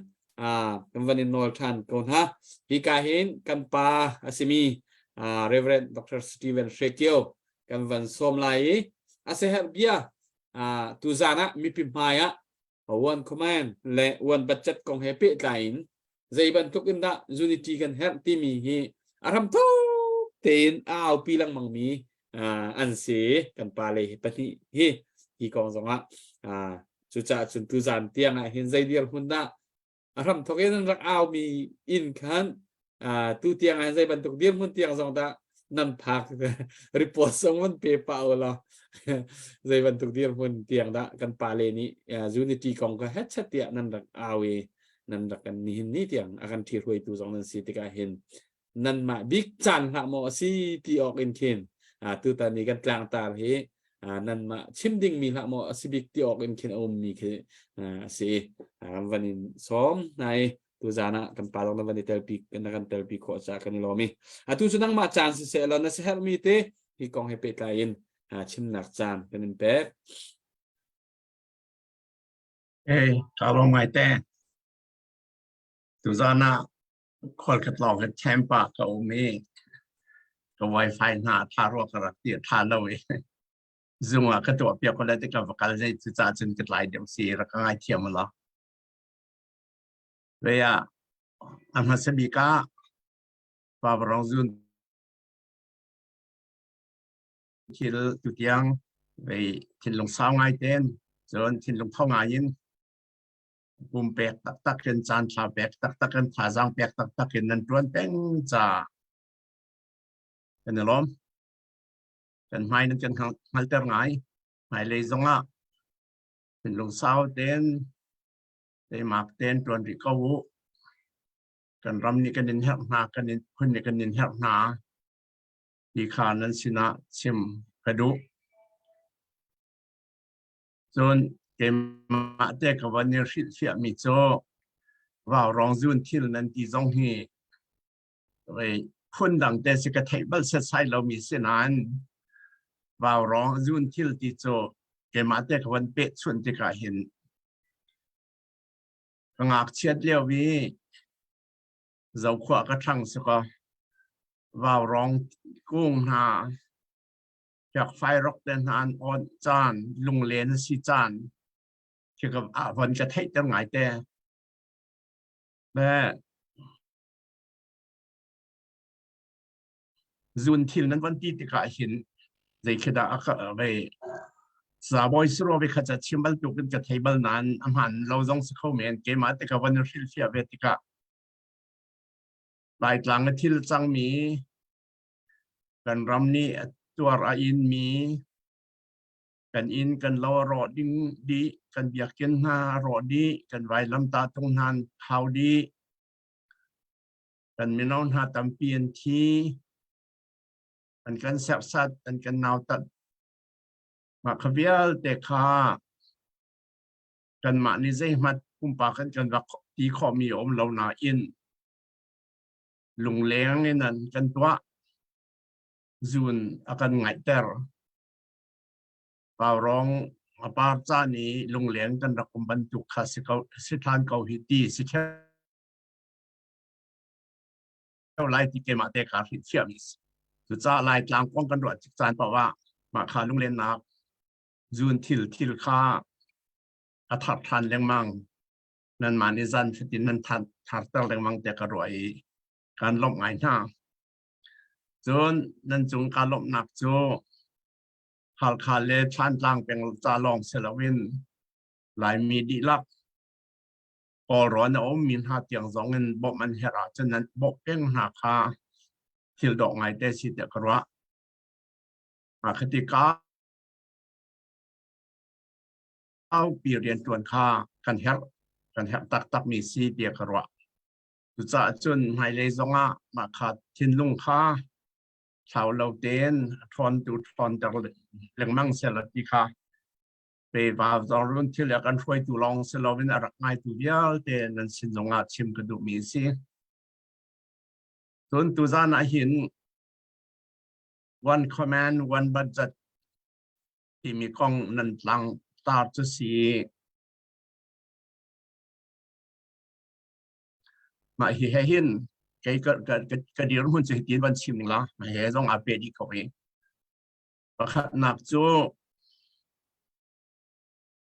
kan van in nawl ṭhan ko hna. Hi ka hin kan pa a simi Reverend Dr. Stephen Hrekio kan van sawm lai i a seherh bia tuzan ah mipi hmai ah one command le one budget kong he pehtlai in zei bantuk in dah unity kan herh timi hi a ram thuk. tein a aupi lengmang mi an si kan pa le hi pahnih hi hi kong zongah cucaah cun tuzan tiang ah hin zei dirhmun dah a hram thok in an rak au mi in khan tu tiang ah zei bantuk dirhmun tiang zong dah nan phak report zong van pe pa u law zei bantuk dirhmun tiang dah kan pa le nih unity kong ka het chat tiah nan rak au i nan rak kan nihin ni tiang a kan ṭhihruaitu zong nan si tikah hin nanmah bik caan hlah maw a si ti awk in khin tutan ni kan tlangtar hi nanmah chim dingmi hlah maw a si bik ti awk in khin a ummi khi a si. Kan van in sawm hna i tuzan ah kan pa zong na van i telpi na kan telpi khawh caah kan i lawm i atu cu nangmah caan siseh law na siaherhmi te hi kong he pehtlai in chimnak caan kan in pek. Hey, ka lawm ngai te. Tuzan ah khual ka tlawng ka Tampa ka um i ka wifi hna tha rua ka rak ti tha lo i zung ah ka tuah piak ko le ti ka va kal zei cu ca cun ka tlai deuh si rak ka ngai thiam lo. Ve ah a hmasa bik ah Pa Rong Zun thil tutiang vei thinlung sau ngai ten cun thinlung tho ngai in pumpek taktak in caan thla pek taktak in thazaang pek taktak in nan tuan peng ca kan i lawm. Kan hmai nan kan hngalter ngai. Hmailei zongah thinlung sau tein teimak tein tuan rih ko u. Kan ram nih kan in herh hna, kan in phun nih kan in herh hna ti kha nan sinah chim ka duh. Cun keimah te ka van i hrilhfiahmi cu vaurawng zun thil nan ti zong hi phundang te si ka theih bal setsai lomi si nain vaurawng zun thil ti cu keimah te ka van pehchunh tikah hin ka ngakchiat lio i zokhua ka ṭhang si kaw vaurawng kung hna Fiakfairok te hna an awnh caan, lunglen a si caan khi ka ah von ka theihter ngai te. Le zun thil nan von ti tikah hin zei khi dah a ka vei Zabawi suro ve kha ca chim bal tuk in ka thei bal nain a hman lo zong si kho men keimah te ka von hrilhfiah ve tikah Laitlang a thil cangmi Kan ram nih a tuar a inmi kan inn kan lo a rawh ding dih, kan biakinn hna a rawh dih, kan vailamtah tung hna an thau dih, kan mino hna tampi an thi, an kan serhsat, an kan nautat. Mah kha vialte kha kanmah nih zeihmanh pumpak in kan rak ti khawhmi a um lo nain lungleng in an kan tuah zun a kan ngaihter Vaurawng a par caan i lungleng kan rak um bantuk kha si ko si ṭhan ko hi ti si ṭheo lai ti keimah te kaa hrih thiam cucaah Laitlang kong kan ruah tik caan paoh ah mah kha lunglennak zun thil thil kha a thar ṭhan lengmang nanmah nih zan fatin nan tharter lengmang tiah ka ruah i kan lawmh ngai hna. Cun nan cung ka lawmhnak cu Halkha le Thlantlang peng ca lawng si loin Laimi dihlak Kawlrawn a ummi hna tiang zong in bawmh an herh ahcun nan bawmh peng hna kha thil dawh ngaite si tiah ka ruah. Khati ka aupi rianṭuan kha kan herh kan herh taktakmi si tiah ka ruah. Cucaah cun hmailei zongah mah kha thinlung kha thlau lo tein a ṭhawntu ṭhawnter lengmang sehla ti kha pe va run thil le kan hruaitu lawng si loin a rak ngaitu vialte nan sin zongah chim ka duhmi a si. Cun tuzan ah hin one command one budget timi kong nan tlang tar cu si. Mah hi he hin kei ka ka ka dirhmun cu hitin van chim la mah he zong aa pe dih ko i pakhatnak cu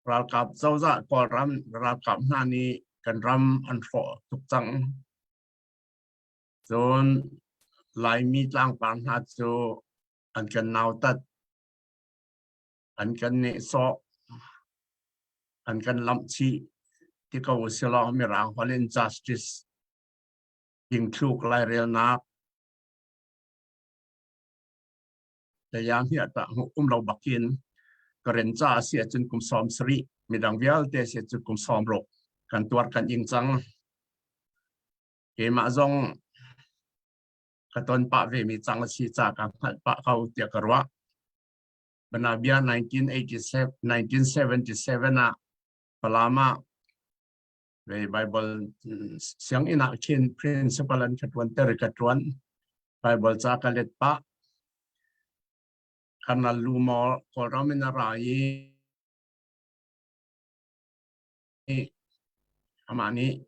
ralkap cozah Kawlram ralkap hna nih kan ram an hrawh tuk cang. Cun Laimi tlangpar hna cu an kan nautat, an kan nehsawh, an kan lamhchih ti ko usilaw Mirang holh in justice dingthluk lairelnak Tayang hi ata um lo bakin karen ca a si ahcun kum 70 midang vialte si ahcun kum 60 kan tuar kan ing cang. Keimah zong ka ton pah ve mi cang a si ca ka hngalh pah ko tiah ka ruah. Banabia 1987 1977 ah Falam ah ve Bible sianginn ah khin principal an ka tuan ter ka tuan. Bible ca ka let pah. Karnal Lumaw Kawlram in a ra i amah nih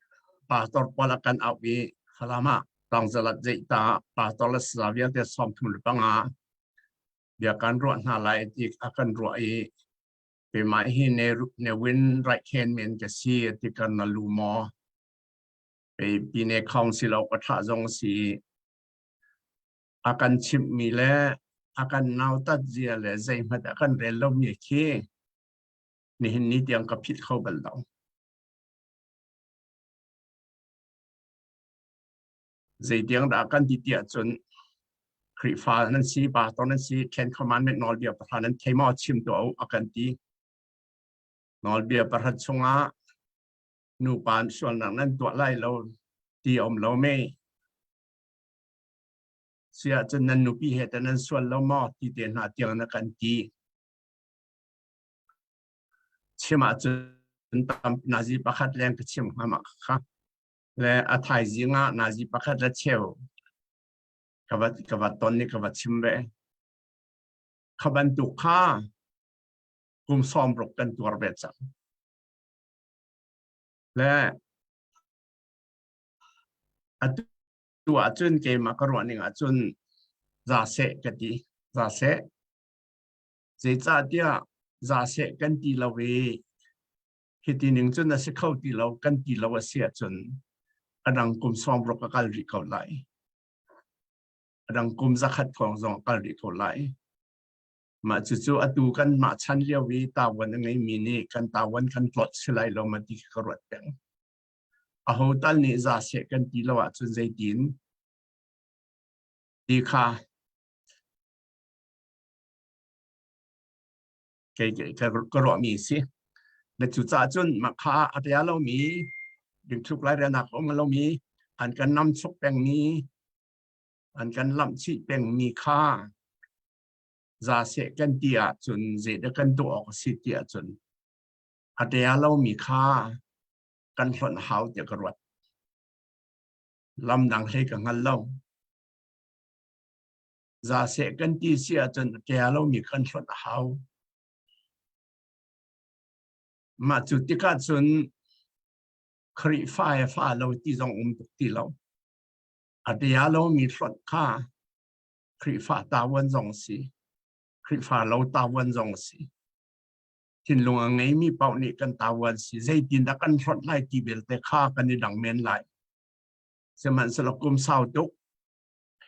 pastor pawl a kan auh i Falam ah Tawngzalat zeita pastor le saya vialte 35 bia kan ruah hna lai ti a kan ruah i keimah hi ne win right hand men ka si ti kan na lu maw pei pine council ka tha zong si a kan chimh mi le a kan nautat zia le zeihmanh a kan rel lo mi khi nihin ni tiang ka philh kho bal lo. Zeitiang dah kan ti tiah cun Khrihfa nan si, pastor nan si, Ten Commandment nawlbia pahra nan thei maw chim tuah u a kan ti. Nawlbia pahra chungah nupa sualnak nan tuah lai lo ti a um lo mei. Siah cun nan nupi he ta nan sual lo maw ti te hna tiang na kan ti. Chim ahcun tam nazi pakhat leng ka chim hnga ma kha. Le a thaizing ah nazi pakhat le cheu ka va ton i ka va chim ve. Kha bantuk kha kum 60 kan tuar ve cang. Le atu ahcun keimah ka ruah ning ahcun za seh ka ti. Za seh. Zeicahtiah za seh kan ti lo i hiti ning cun a si kho ti lo kan ti lo a si ahcun a dang kum 60 a kal rih ko lai. A dang kum 100 thawng zong a kal rih ko lai. Mah cucu atu kan mah chan lio i tawan a ngeimi nih kan tawan kan tlawt si lai lo ma ti ka ruat peng. Aho tal nih za seh kan ti lo ahcun zeitin ti kha kei ka ruahmi a si. Le cucaah cun mah kha a ria lomi dingthluk lairelnak a um lomi an kan namchuk pengmi an kan lamhchih pengmi kha za seh kan ti ahcun zeidah kan tuah awk a si ti ahcun a ria lomi kha kan hlonh hau tiah ka ruat. Lam dang hlei ka hngal lo. Za seh kan ti si ahcun a ṭia lomi kan hlonh a hau. Mah cu tikah cun Khrihfa he fa lo ti zong um tuk ti lo. A ṭia lomi hlonh kha Khrihfa tavuan zong si. Khrihfa lo tavuan zong si. Thinlung a ngeimi paoh nih kan tavuan si. Zeitindah kan hlonh lai ti belte kha kan i dang men lai. Sihmanhsehlaw kum sau tuk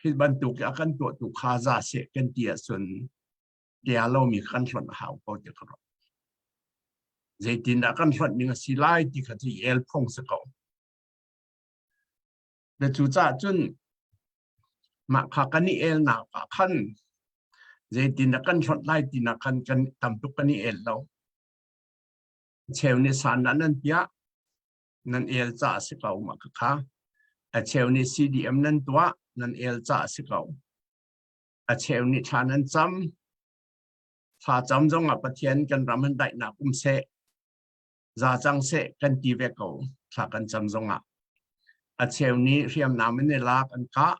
hi bantuk i a kan tuahtu kha za seh kan ti ahcun tia lomi kan hlonh a hau ko ti ka ruah. Zeitindah kan hlonh ning a si lai ti kha cu el phung si ko. Le cucaah cun mah kha kan i elnak ah khan zeitindah kan hlonh lai ti nak khan kan tam tuk kan i el lo. Cheu nih san nan piah nan el ca a si ko mah kha. A cheu nih CDM nan tuah nan el ca a si ko. A cheu nih thla nan cam. Thla cam zong ah Pathian kan ram an daihnak um seh. Za cang seh kan ti ve ko thla kan cam zong ah. A cheu nih hriamnam in i lak an kah.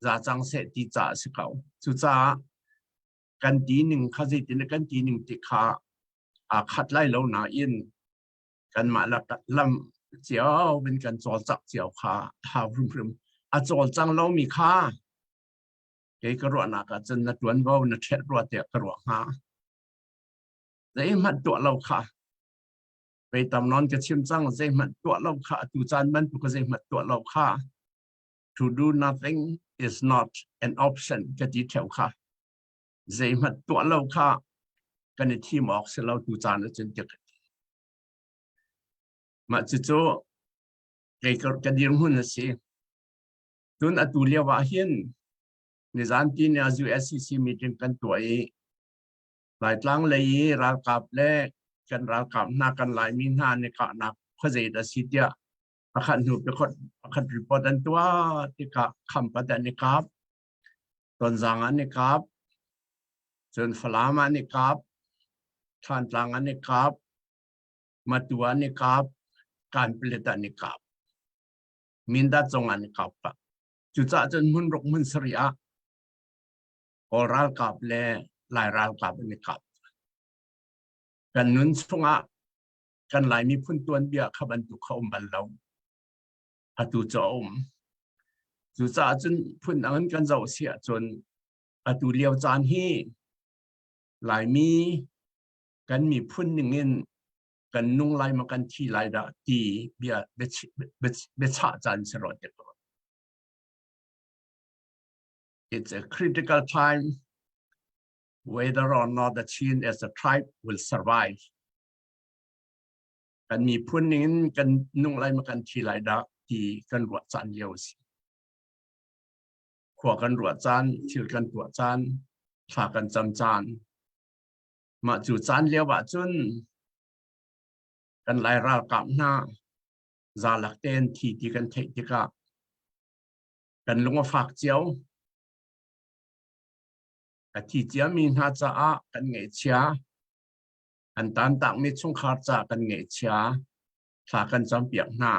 Za cang seh ti ca a si ko. Cucaah kan ti ning kha zeitin kan ti ning ti kha aa khat lai lo nain kanmah lam cio in kan cawlcangh cio kha hau hrimhrim a cawlcang lomi kha kei ka ruahnak ah cun na ṭuanvo na ṭhelh rua tiah ka ruah hnga. Zeihmanh tuah lo kha vei tam nawn ka chim cang zeihmanh tuah lo kha atu caan bantuk zeihmanh tuah lo kha. To do nothing is not an option ka ti theo kha. Zeihmanh tuah lo kha kan i thim awk si lo tu caan ahcun ti ka ti. Mah cucu kei ka dirhmun a si. Cun atu lio ah hin nizan ti ni ah USCC meeting kan tuah i Laitlang lei i ralkap le kan ralkap hna kan Laimi hna nih kahnak khuazei dah si tiah pakhat hnu pakhat pakhat report an tuah tikah Khampat an i kap, Tonzang an i kap, cun Falam an i kap, Thantlang an i kap, Matu an i kap, Kanpalet an i kap. Mindat zong an i kap pah. Cucaah cun hmun ruk hmun sarih ah Kawl ralkap le Lai ralkap an i kap. Kan nun chungah kan Lai miphun tuanbia kha bantuk kha um bal lo. Atu cu a um. Cucaah cun phun dang in kan zoh si ahcun atu lio caan hi Laimi kan miphun ningin kan nung lai ma kan thi lai dah ti bia biachah caan si rua ti ko. It's a critical time whether or not the Chin as a tribe will survive. Kan miphun ningin kan nung lai ma kan thi lai dah ti kan ruah caan lio a si. Khua kan ruah caan, thil kan tuah caan, thla kan cam caan. Mah cu caan lio ah cun kan Lai ralkap hna zalak tein thi ti kan theih tikah kan lung a fak cio. A thi ciami hna caah kan ngaihchia. An tantakmi chungkhar caah kan ngaihchia. Thla kan campiak hna.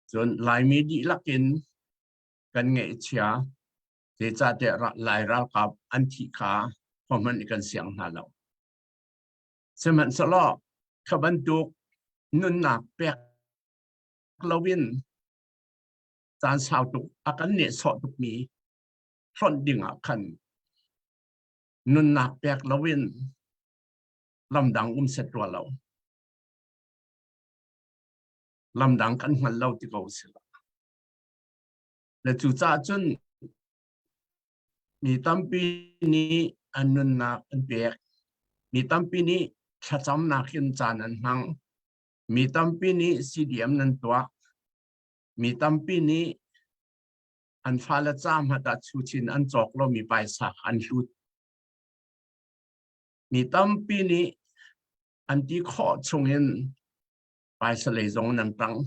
Cun Laimi dihlak in kan ngaihchia. Zeicahtiah Lai ralkap an thih kha hohmanh kan siang hna lo. Sihmanhsehlaw kha bantuk nunnak pek loin caan sau tuk a kan nehsawh tukmi hlonh ding ah khan nunnak pek loin lamdang um set rua lo. Lamdang kan hngal lo ti ko si lo. Le cucaah cun mi tampi nih an nunnak an pek. Mi tampi nih thlacamnak in caan an hmang. Mi tampi nih CDM nan tuah. Mi tampi nih an fale ca hmanh ah chuchin an cawk lomi paisa an hlut. Mi tampi nih an ti khawh chungin paisa lei zong nan tang.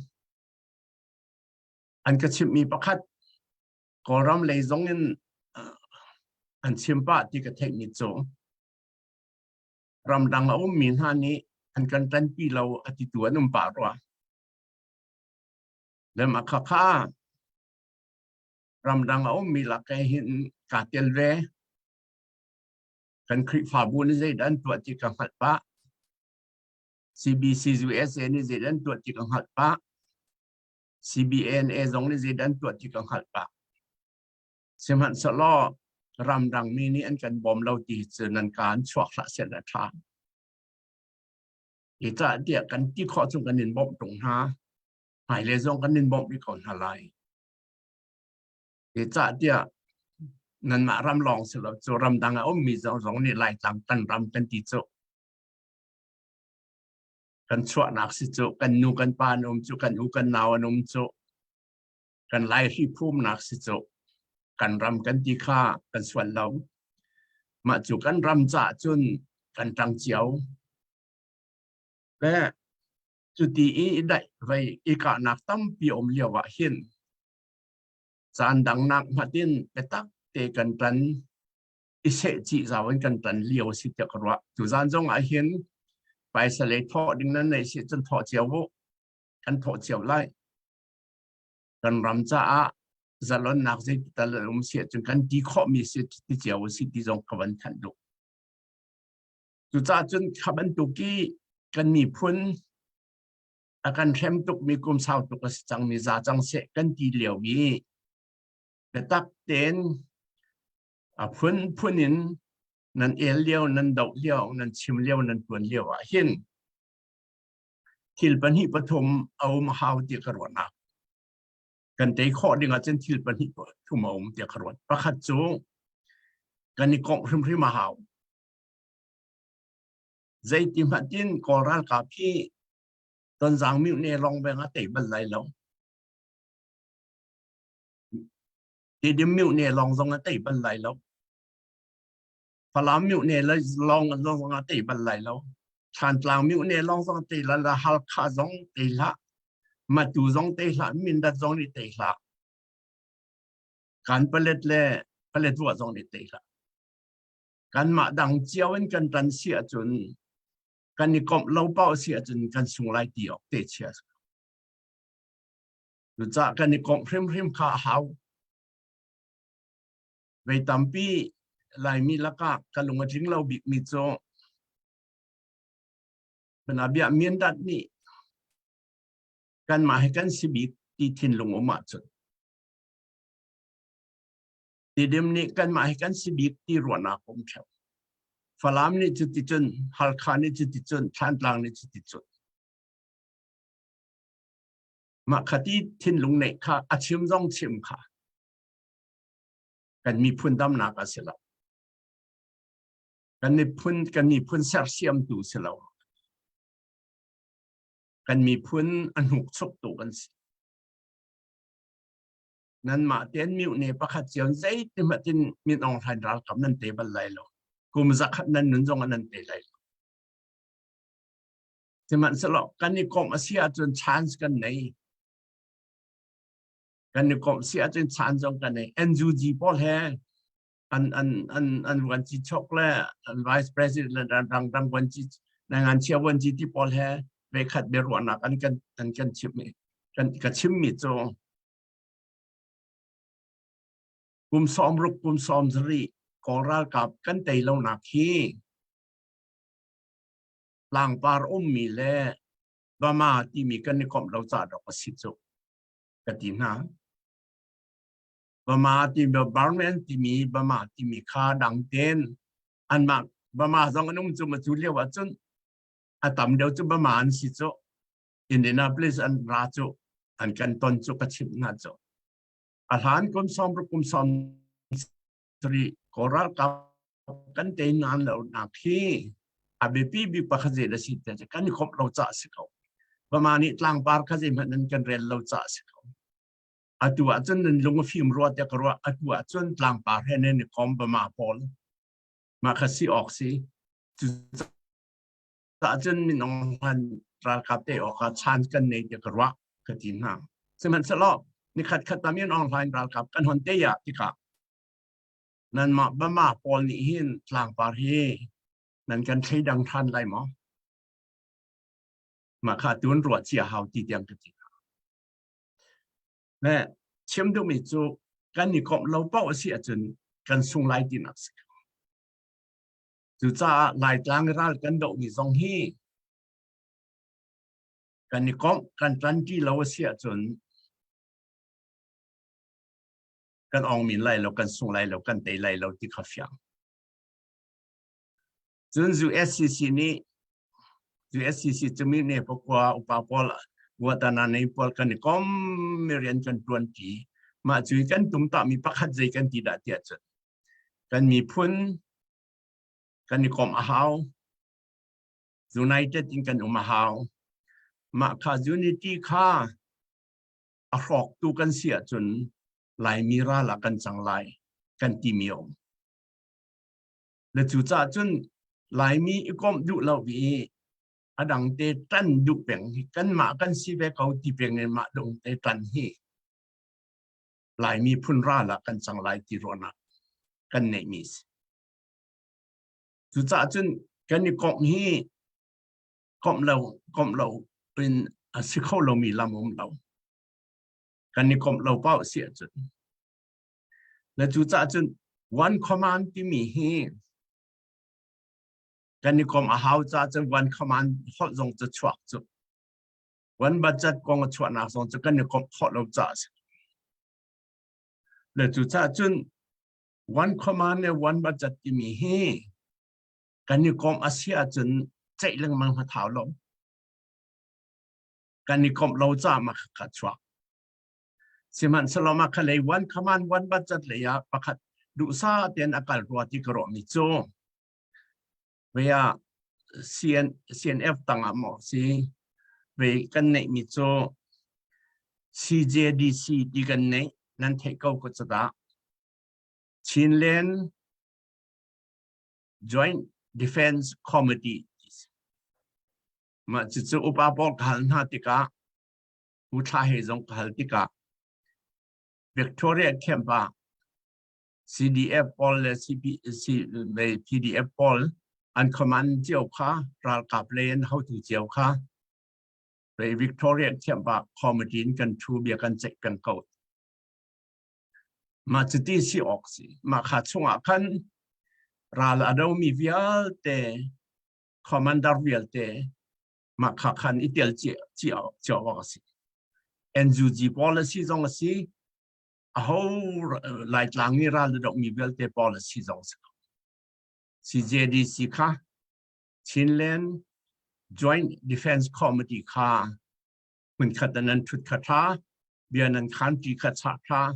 An ka chimhmi pakhat Kawlram lei zong in an chim pah ti ka theihmi cu ramdang a ummi hna nih an kan ṭanpi lo a titu an um pah rua. Lem a khakha ramdang a ummi lak ke hin kaa tel ve. Kan Khrihfabu nih zeidah an tuah ti ka hngalh pah. CBC USA nih zeidah an tuah ti ka hngalh pah. CBNA zong nih zeidah an tuah ti ka hngalh pah. Sihmanhsehlaw ramdang mi nih an kan bawm lo ti cu nan kaan chuak hlah seh la ṭha. Hi cah tiah kan ti khawh chung kan in bawmh ṭung hna. Hmailei zong kan in bawmh rih ko hna lai. Hi cah tiah nanmah ram lawng si lo cu ramdang a ummi zong zong nih Laitlang kan ram kan ti cu. Kan chuahnak si cu kan nu kan pa an um cu kan u kan nau an um cu kan laihri phumnak si cu kan ram kan ti kha kan sual lo. Mah cu kan ram caah cun kan ṭang cio. Le cuti i daih vei i kahnak tampi um lio ah hin caan dangnak hmat in biatak te kan ṭan i seh cih zau in kan ṭan lio si tiah ka ruah. Tuzaan zong ah hin paisa lei thawh ding nan neih si cun thawh cio u. Kan thawh cio lai. Kan ram caah zalonnak zeiti tal an um si ahcun kan ti khawhmi si ti cio u si ti zong ka van thanh duh. Cucaah cun kha bantuk i kan miphun a kan hrem tukmi kum sau tuk a si cangmi za cang seh kan ti lio i biatak tein a phunphun in nan el lio, nan doh lio, nan chim lio, nan tuan lio ah hin thil pahnih pathum a um hau ti ka ruahnak. Kan tei khawh ding ahcun thil pahnih thum a um tiah ka ruat. Pakhat cu kan i komh hrimhrim a hau. Zeiti hmanh in Kawl ralkap hi Tonzang mihne lawng beng a tei bal lai lo. Tidim mihne lawng zong a tei bal lai lo. Falam mihne lawng zong a tei bal lai lo. Thantlang mihne lawng zong tei la la Halkha zong tei hlah. Matu zong tei hlah. Mindat zong nih tei hlah. Kan palet le Paletwa zong nih tei hlah. Kanmah dang cio in kan tan si ahcun kan i komh lo paoh si ahcun kan sung lai ti awk te chia. Cucaah kan i komh hrimhrim kha a hau. Vei tampi Laimi lakah ka lung a tling lo bikmi cu Panabia Mindat nih kanmah hi kan si bik ti thinlung um ahcun Tidim nih kanmah hi kan si bik ti ruahnak um ṭheo. Falam nih cuticun, Halkha nih cuticun, Thlantlang nih cuticun. Mah khati thinlung neih kha a chim zong chim kha kan miphun damnak a si lo. Kan miphun kan miphun sersiamtu si lo. Kan miphun a hnukchuktu kan si. Nanmah tein mihne pakhat cio zeiti hmanh in Min Aung Hlaing ralkap nan te bal lai lo. Kum zakhat nan nun zong ah nan te lai lo. Sihmanhsehlaw kan i komh a si ahcun chance kan nei. Kan i komh si ahcun chance zong kan nei. NUG pawl he an an an an vuanci chok le an vice president le rang rang vuanci ngan chia vuanci ti pawl he vekhat biaruahnak an kan an kan chimmi kan ka chimmi cu kum 60 kum 70 Kawl ralkap kan tei lonak hi tlangpar ummi le Bama timi kan i komh lo ca dok a si cu ka ti hna. Bama timi Burman timi Bama timi kha dang ten anmah Bama zong an um cu ma cu lio ahcun a tam deuh cu Bama an si cu Indianapolis an ra cu an kan ton cu ka chimh hna cu a hlan kum 60 kum 70 Kawl ralkap kan tei nan lo nak hi a biapi bik pakhat zei da si te kan i khop lo ca si ko Bama nih tlangpar kha zei hmanh nan kan rel lo ca si ko atu ahcun nan lung a fim rua te ka ruah atu ahcun tlangpar he nan i kom Bama pawl mah kha si awk si cu cun minung hlan ralkap te awk ah chan kan nei te ka ruah ka ti hna sihmanhsehlaw nikhat khat tam in online ralkap kan hon te ya tikah nanmah Bama pawl nih hin tlangpar hi nan kan thleidang than lai maw mah kha tun ruah cia hau ti tiang ka ti le chim duhmi cu kan i komh lo paoh a si ahcun kan sung lai tinak si Cucaah Laitlang ral kan dohmi zong hi kan i komh kan ṭanṭi lo a si ahcun kan ong min lai lo, kan sung lai lo, kan tei lai lo ti kha fiang. Cun USCC nih USCC cu mi ne pakua upa pawl Guatana nei pawl kan i kom mi rian kan ṭuan ṭi. Mah cu kan tum ta mi pakhat zei kan ti dah tiah cun kan miphun kan i komh a hau united in kan um a hau mah kha unity kha a hrawktu kan si ahcun Laimi ral ah kan cang lai kan timi a um le cu caah cun Laimi i komh duh lo i a dang te tan duh peng hi kanmah kan si ve ko ti peng in mah dong te tan hi Laimi phun ral ah kan cang lai ti ruahnak kan neihmi si. Cucaah cun kan i komh hi komh lo komh lo in a si kho lomi lam um lo. Kan i komh lo paoh si ahcun. Le cucaah cun one command timi hi kan i komh a hau caah cun one command holh zong cu chuak cu. One budget kong a chuahnak zong cu kan i komh khawh lo caah a si. Le cucaah cun one command le one budget timi hi kan i komh a si ahcun ceih lengmang hna thau lo. Kan i komh lo caah mah kha chuak. Sihmanhsehlaw mah kha lei one command one budget lei ah pakhat duhsa tein a kal rua ti ka ruah mi cu ve ah CN, CNF tangah maw si ve kan neih mi cu CJDC ti kan neih nan theih ko ko cu dah. Chinland Joint Defense Committee mah cucu upa pawl ka hal hna tikah U Thla he zong ka hal tikah Victoria camp ah CDF pawl le CP, C, le PDF pawl an command cio kha ralkap lei an hotu cio kha ve Victoria camp ah committee in kan thu bia kan ceih peng ko. Mah cuti si awk si. Mah kha chungah khan ral a domi vialte commander vialte mah kha khan i tel cio cio awk a si. NUG policy zong a si. Aho Laitlang i ral a dohmi vialte policy zong a si. CJDC kha Chinland Joint Defense Committee kha hmunkhat an an thut kha tha bia nan khan ti kha chah tha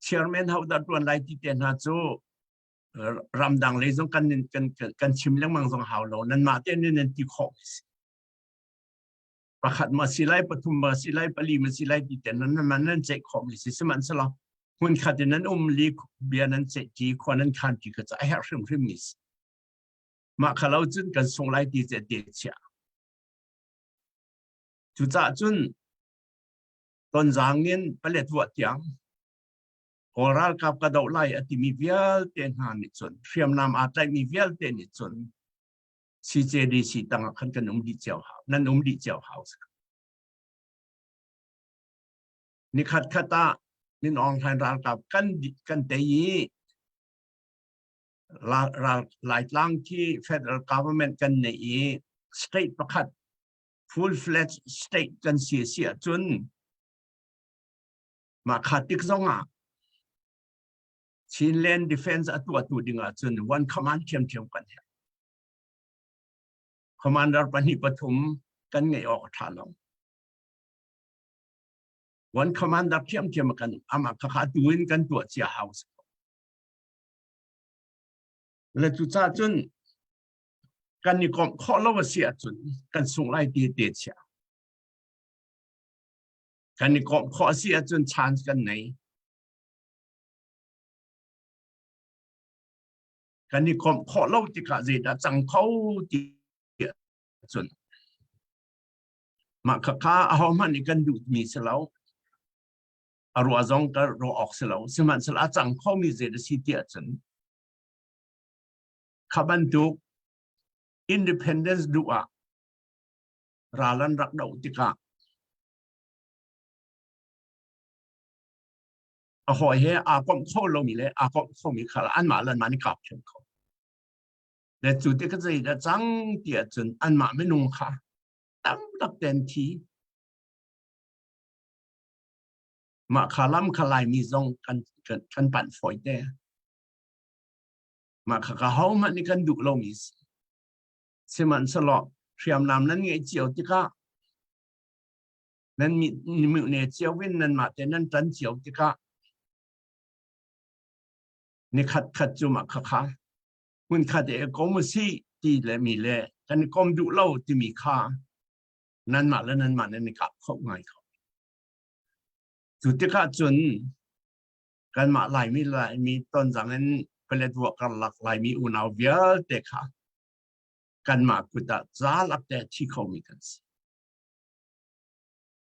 chairman ho dah tuan lai ti te hna cu ramdang lei zong kan kan kan chim lengmang zong hau lo nan mah te nin nan ti khawh si pakhat ma si lai pathum ma si lai pali ma si lai ti te nan nan nan ceih khawh mi si sihmanhsehlaw hmun khat in nan um li bia nan ceih ti khua nan khan ti kha a herh hrimhrim mi si mah kha lo cun kan sung lai ti ce te chia Cucaah cun Tonzang in Paletwa tiang Kawl ralkap ka doh lai a timi vialte hna nih cun hriamnam aa tlaihmi vialte nih cun CJDC tangah khan kan um dih cio hau nan um dih cio hau. Nikhat khat ah Min Aung Hlaing ralkap kan kan tei i Laitlang khi federal government kan nei i state pakhat full fledged state kan si si ahcun mah kha tik zong ah Chinland defense a tuahtu ding ahcun one command thiamthiam kan herh. Commander pahnih pathum kan ngeih awk a tha lo. One commander thiamthiam kan amah kha kha tu in kan tuah cia hau. Le cu ca cun kan i komh khawh lo a si ahcun kan sung lai ti te chia. Kan i komh khawh a si ahcun chance kan nei. Kan i komh khawh lo tikah zeidah cang kho ti cun mah khakha ahohmanh nih kan duhmi si lo. A ruah zong ka ruah awk si lo. Sihmanhsehlaw a cang khomi zei a si ti ahcun kha bantuk independence duh ah ral an rak doh tikah a hawi he aa komh kho lomi le aa komh khomi kha anmah le anmah nih kap thiam kho. Le cu tik zei dah cang ti ahcun anmah minung kha tam tak ten thi mah kha lam kha Laimi zong kan kan kan panh fawi te. Mah kha ka hohmanh nih kan duh lomi si. Sihmanhsehlaw hriamnam nan ngeih cio tikah nan mi ne cio in nanmah te nan ṭan cio tikah nikhat khat cu mah khakha hmunkhat e kom si ti le mi le kan kom duh lo timi kha nanmah le nanmah nan i kap kho ngai kho. Cu tikah cun kanmah Laimi Laimi Tonzang in Paletwa karlak Laimi unau vialte kha kanmah kut ah zalak te thi khomi kan si.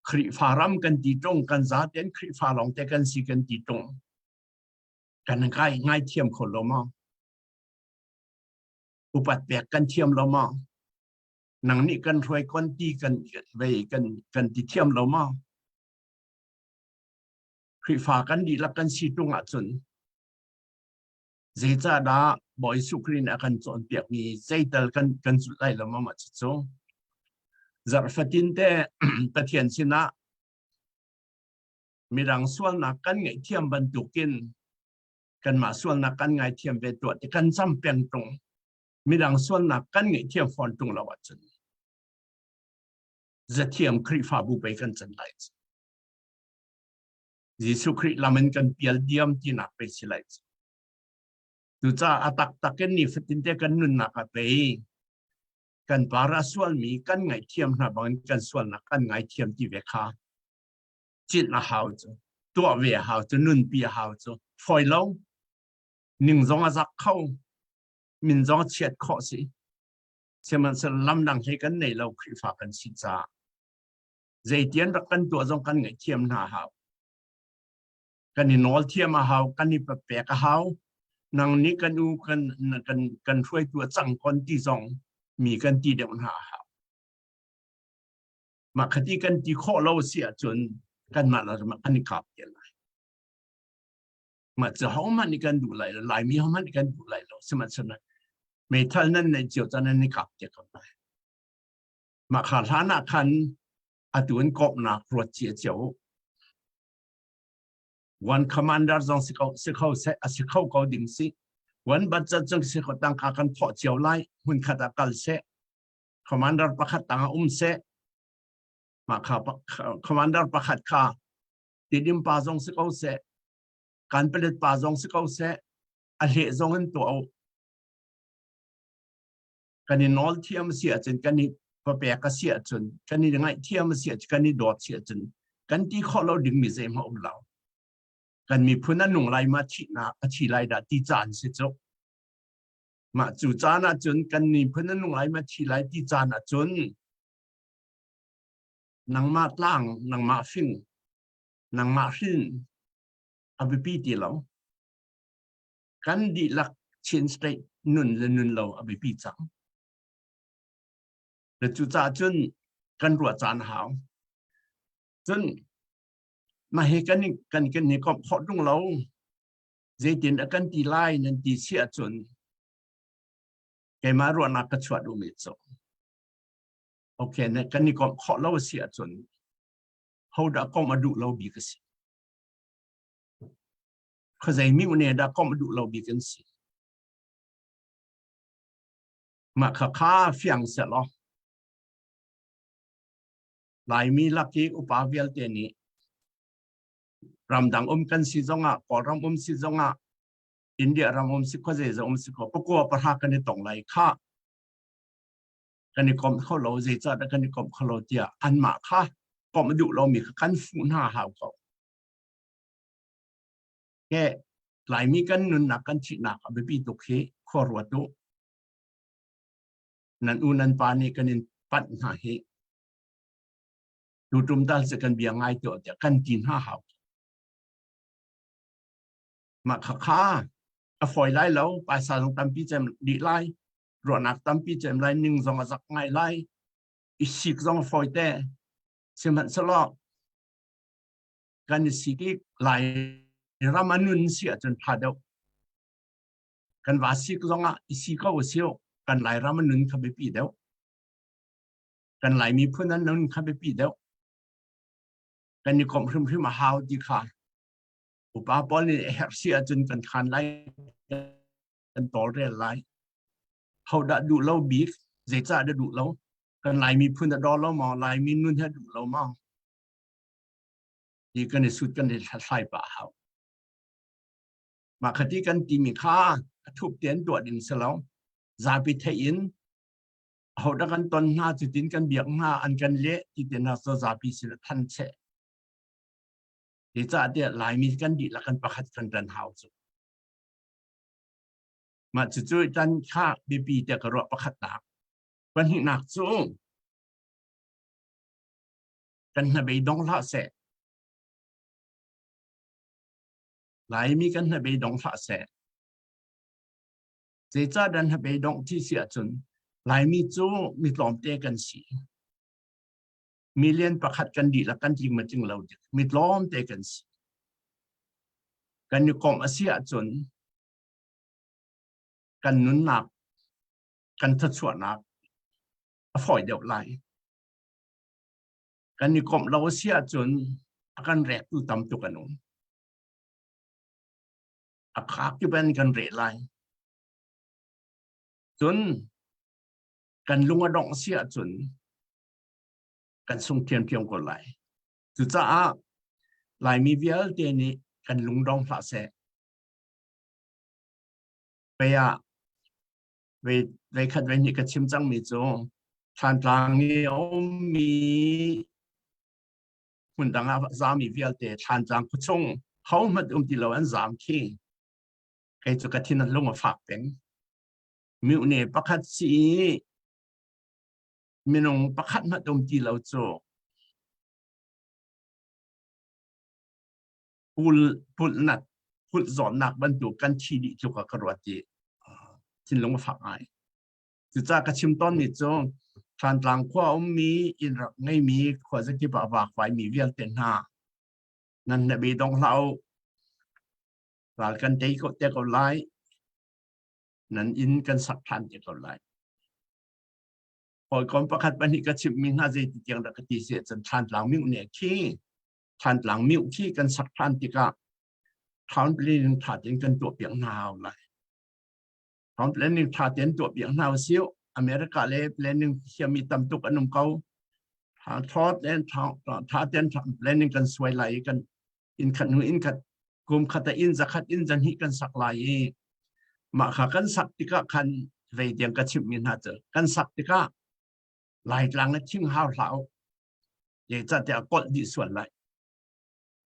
Khrihfa ram kan ti ṭung kan zaten Khrihfa lawng te kan si kan ti ṭung kan ngai ngai thiam kho lo maw? Upat pek kan thiam lo maw? Nang nih kan hruai kon ti kan vei kan kan ti thiam lo maw? Khrihfa kan dihlak kan si ṭung ahcun zeicahdah Bawi Jesuh Khrih nih a kan cawnpiakmi zeital kan kan zulh lai lo maw mah cucu zarh fatin te Pathian sinah midang sualnak kan ngaihthiam bantukin kanmah sualnak kan ngaithiam ve tuah ti kan cam peng ṭung midang sualnak kan ngaihthiam fawn ṭung lo ahcun zathiam Khrihfabu pei kan can lai. Jesuh Khrih lam in kan pial diam tinak pe si lai cu. Cucaah a taktak in nifatin te kan nunnak ah pei kan par a sualmi kan ngaihthiam hna bangin kan sualnak kan ngaithiam ti ve kha cinh a hau cu tuah ve a hau cu nunpi a hau cu fawi lo ning zong a zak kho min zong a chiat khawh si sihmanhsehlaw lam dang hlei kan nei lo Khrihfa kan si caah zeitian rak kan tuah zong kan ngaihthiam hna hau kan i nawl thiam a hau kan i pek a hau nang nih kan u kan kan kan hruaitu a cang kon ti zong mi kan ti deuh hna a hau mah khati kan ti khawh lo si ahcun kanmah le kan i kap te lai mah cu hohmanh nih kan duh lai lo laimi hohmanh nih kan duh lai lo sihmanhsehlaw meithal nan neih cio caan nan i kap te ko lai mah kha hlan ah khan atu in kawpnak ruat cia cio one commander zong si ko si kho se a si kho ko ding si one budget zong si ko tangka kan thawh cio lai hmun khat ah kal se commander pakhat tang ah um se mah kha commander pakhat kha tidim pa zong si ko seh kanpalet pa zong si ko seh a hleh zong in tuah u kan i nawl thiam si ahcun kan i papek a si ahcun kan i ngaih thiam a si ahcun kan i dawt si ahcun kan ti khawh lo dingmi zeihmanh um lo kan miphun a nung lai ma thihnak a thi lai dah ti caan si cu mah cu caan ahcun kan miphun a nung lai ma thi lai ti caan ahcun nangmah tlang nangmah fing nangmah hrin a biapi ti lo kan dihlak Chin state nun le nun lo a biapi cang le cucaah cun kan ruah caan hau cun mah hi kan kan kan ni komh khawh tung lo zeitin a kan ti lai nan ti si ahcun keimah ruahnak ka chuah duhmi cu okay na kan i komh khawh lo a si ahcun hodah komh a duh lo bik a si khuazei mi une dah komh a duh lo bik an si mah kha kha fiang seh law Laimi lak i upa vialte nih ramdang um kan si zongah Kawlram um si zongah India ram um si khuazei zong um si ko pakua pahra kan i tong lai kha kan i komh kho lo zeicahdah kan i komh kho lo tiah anmah kha komh duh lomi kha kan fuh hna hau ko ke Laimi kan nunnak kan thihnak a biapi tuk hi khua ruat u nan u nan pa nih kan in panh hna hi tutum tal se kan bia ngai tuah tiah kan ti hna hau mah kha kha a fawi lai lo paisa zong tampi cem dih lai ruahnak tampi cem lai ning zong a zak ngai lai i sik zong a fawi te sihmanhsehlaw kan i sik i lai ram a nun si ahcun tha deuh kan va sik zong ah i si ko si kan lai ram a nun kha biapi deuh kan lai miphun an nun kha biapi deuh kan i komh hrimhrim a hau ti kha upa pawl nih herh si ahcun kan khan lai kan tawlrel lai hodah duh lo bik zeicah dah duh lo kan Laimi phun a daw lo maw Laimi nun he duh lo maw ti kan i sut kan i hlathlai pah hau mah khati kan timi kha a thup tein tuah ding si lo zapi theih in hodah kan ton hna cutin kan biak hna an kan leh ti te hna so zapi sin a than cheh ti caah tiah Laimi kan dihlak kan pakhat kan ṭan hau cu Mah cucu tan kha biapi tiah ka ruah pakhatnak. Pahnihnak cu kan hnabei dong hlah seh. Laimi kan hnabei dong hlah seh. Zeicah dan hnabei dong ti si ahcun Laimi cu mi tlawmte kan si. Million pakhat kan dihlak kan tling ma tling lo dik. Mi tlawmte kan si. Kan i komh a si ahcun kan nunnak kan thluachuahnak a fawi deuh lai. Kan i komh lo a si ahcun a kan rektu tam tuk an um. A khak kip in kan reh lai. Cun kan lung a dongh si ahcun kan sung ṭhiamṭhiam ko lai. Cucaah Laimi vialte nih kan lungdong hlah seh. Vei ah vei vei khat vei hnih ka chim cangmi cu Thlantlang i a ummi hmundang ah zami vialte Thlantlang khuachung hohmanh um ti lo an zam khi kei cu ka thin a lung a fak peng. Mihne pakhat si i minung pakhat hmanh um ti lo cu pul pulhnak pulh zawtnak bantuk kan thi dih tluk ah ka ruat i thinlung a fak ngai. Cucaah ka chim tawnmi cu Thantlang khua ummi inn rak ngeimi khua zakip ah vakvaimi vialte hna nan hnabi dong hlah u. Ral kan tei ko te ko lai. Nan inn kan sak ṭhan te ko lai. Hawikom pakhat pahnih ka chimhmi hna zeiti tiang dah ka ti si ahcun Thantlang mihne khi Thantlang mih khi kan sak ṭhan tikah town planning ṭha tein kan tuahpiak hna hau lai. Town planning ṭha tein tuahpiak hna usih. America le planning thiammi tam tuk an um ko. Tha tein tha tein planning kan suai lai i kan inn khat hnu inn khat kum khat ah inn zakhat inn zahnih kan sak lai i mah kha kan sak tikah khan vei tiang ka chimhmi hna cu kan sak tikah Laitlang le thing hau hlah u zeicahtiah a kolh dih sual lai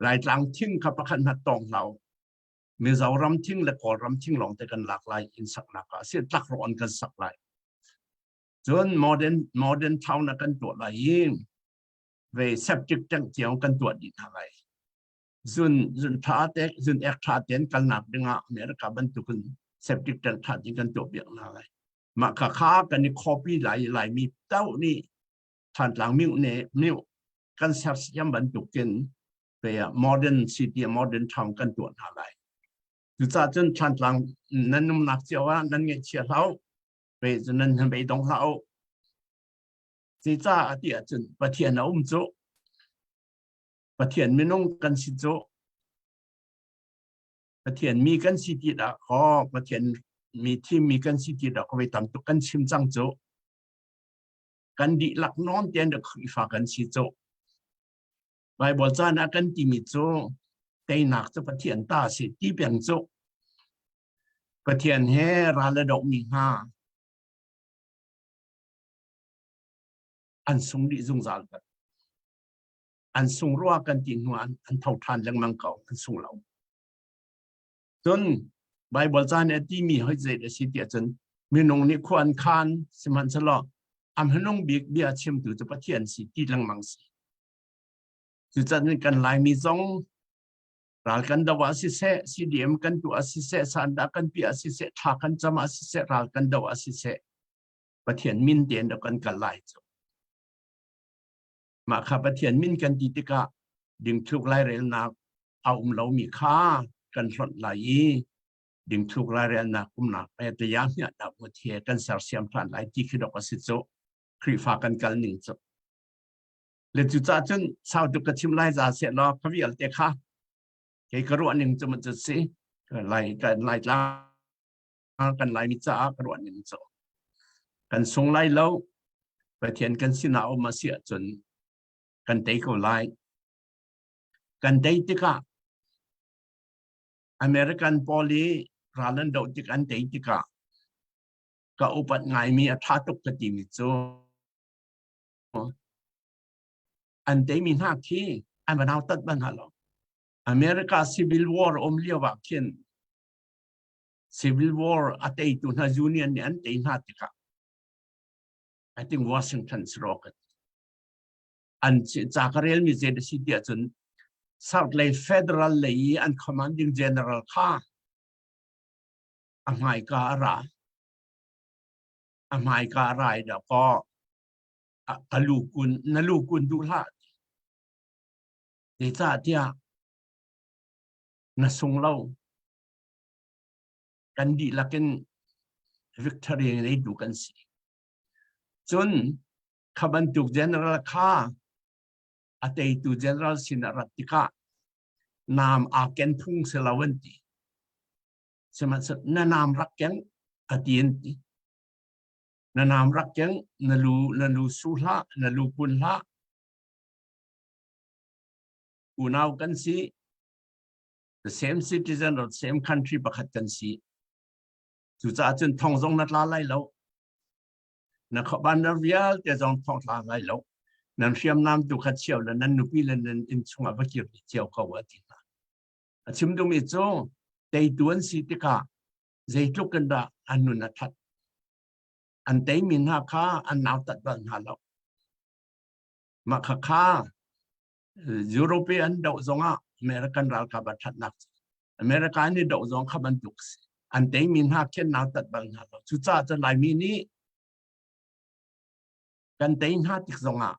Laitlang thing kha pakhat hna tawng hlah u Mizoram thing le Kawlram thing lawng te kan lak lai inn saknak ah si tlakrawh kan sak lai cun modern modern town ah kan tuah lai i ve septic tank tiang kan tuah dih hna lai zun zun tha te zun ek tha ten kalnak dingah America bantukin septic tank tha ding kan tuah piak hna lai mah kha kha kan i copy lai lai mi tau nih Thantlang miu ne miu kan sersiam bantukin ve modern city modern town kan tuah hna lai cucaah cun Thantlang nan umnak cio ah nan ngaihchia hlah ve nan beidong hlah u Zeicah ti ahcun Pathian a um cu. Pathian minung kan si cu. Pathian mi kan si ti dah kaw Pathian mi thimmi kan si ti dah kaw tam tuk kan chim cang cu. Kan dihlak nawn tein dah Khrihfa kan si cu. Bible caan ah kan timi cu teinak cu Pathian ta si ti peng cu. Pathian he ral a dohmi hna an sung dih zungzal bat an sung rua kan ti hnu an an tho ṭhan lengmang ko an sung lo cun Bible ca nih a timi hoi zei a si tiah cun minung nih khua an khan sihmanhsehlaw a hmanung bik bia chimtu cu Pathian si ti lengmang si cucaah kan Laimi zong ral kan do ah siseh CDM kan tuah ah siseh sandah kan piah ah siseh thla kan cam ah siseh ral kan do ah siseh Pathian min tein rak kan kal lai cu. Mah kha Pathian min kan ti tikah dingthluk lairelnak a um lomi kha kan hlonh lai i dingthluk lairelnak umnak pe taya hmiah dah he kan sersiam ṭhan lai ti khi dok a si cu Khrihfa kan kal ning cu. Le cucaah cun sau tuk ka chim lai za seh law ka vialte kha kei ka ruah ning cu ma cu si lai kan lai tlang kan Laimi caah ka ruah ning cu kan sung lai lo Pathian kan sinah um a si ahcun kan tei ko lai kan tei tikah American pawl i ral an doh tik an tei tikah ka upat ngaimi a tha tuk ka timi cu an teimi hna khi an va nautat ban hna lo America Civil War um lio ah khin Civil War a teitu hna Union nih an tei hna tikah I think Washington rocket an ca ka relmi zei a si tiah cun South lei Federal lei i an commanding general kha a hmaika a ra a hmaika a ra i dah kaw a lu kun na lu kun duh hlah zeicahtiah na sung lo kan dihlak in victory ngeitu kan si. Cun kha bantuk general kha a teitu general sin a rat tikah naam aa ken phung si lo an ti. Sihmanhsehlaw na naam rak keng a ti an ti. Na naam rak keng na lu na lu su hlah na lu kun hlah. Unau kan si. The same citizen or same country pakhat kan si. Cucaah cun thong zong na tla lai lo. Na khuaban vialte zong thong tla lai lo. Nan hriamnam tu kha chiao le nan nupi le nan inn chungah va kir dih cio ko a ti hna. A chim duhmi cu teitu an si tikah zeitluk in dah an nun a that. An teimi hna kha an nautat bal hna lo. Mah khakha European doh zongah American ralkap a thatnak America nih doh zong kha bantuk si. An teimi hna khi an nautat bal hna lo. Cucaah cun Laimi nih kan tei hna tik zongah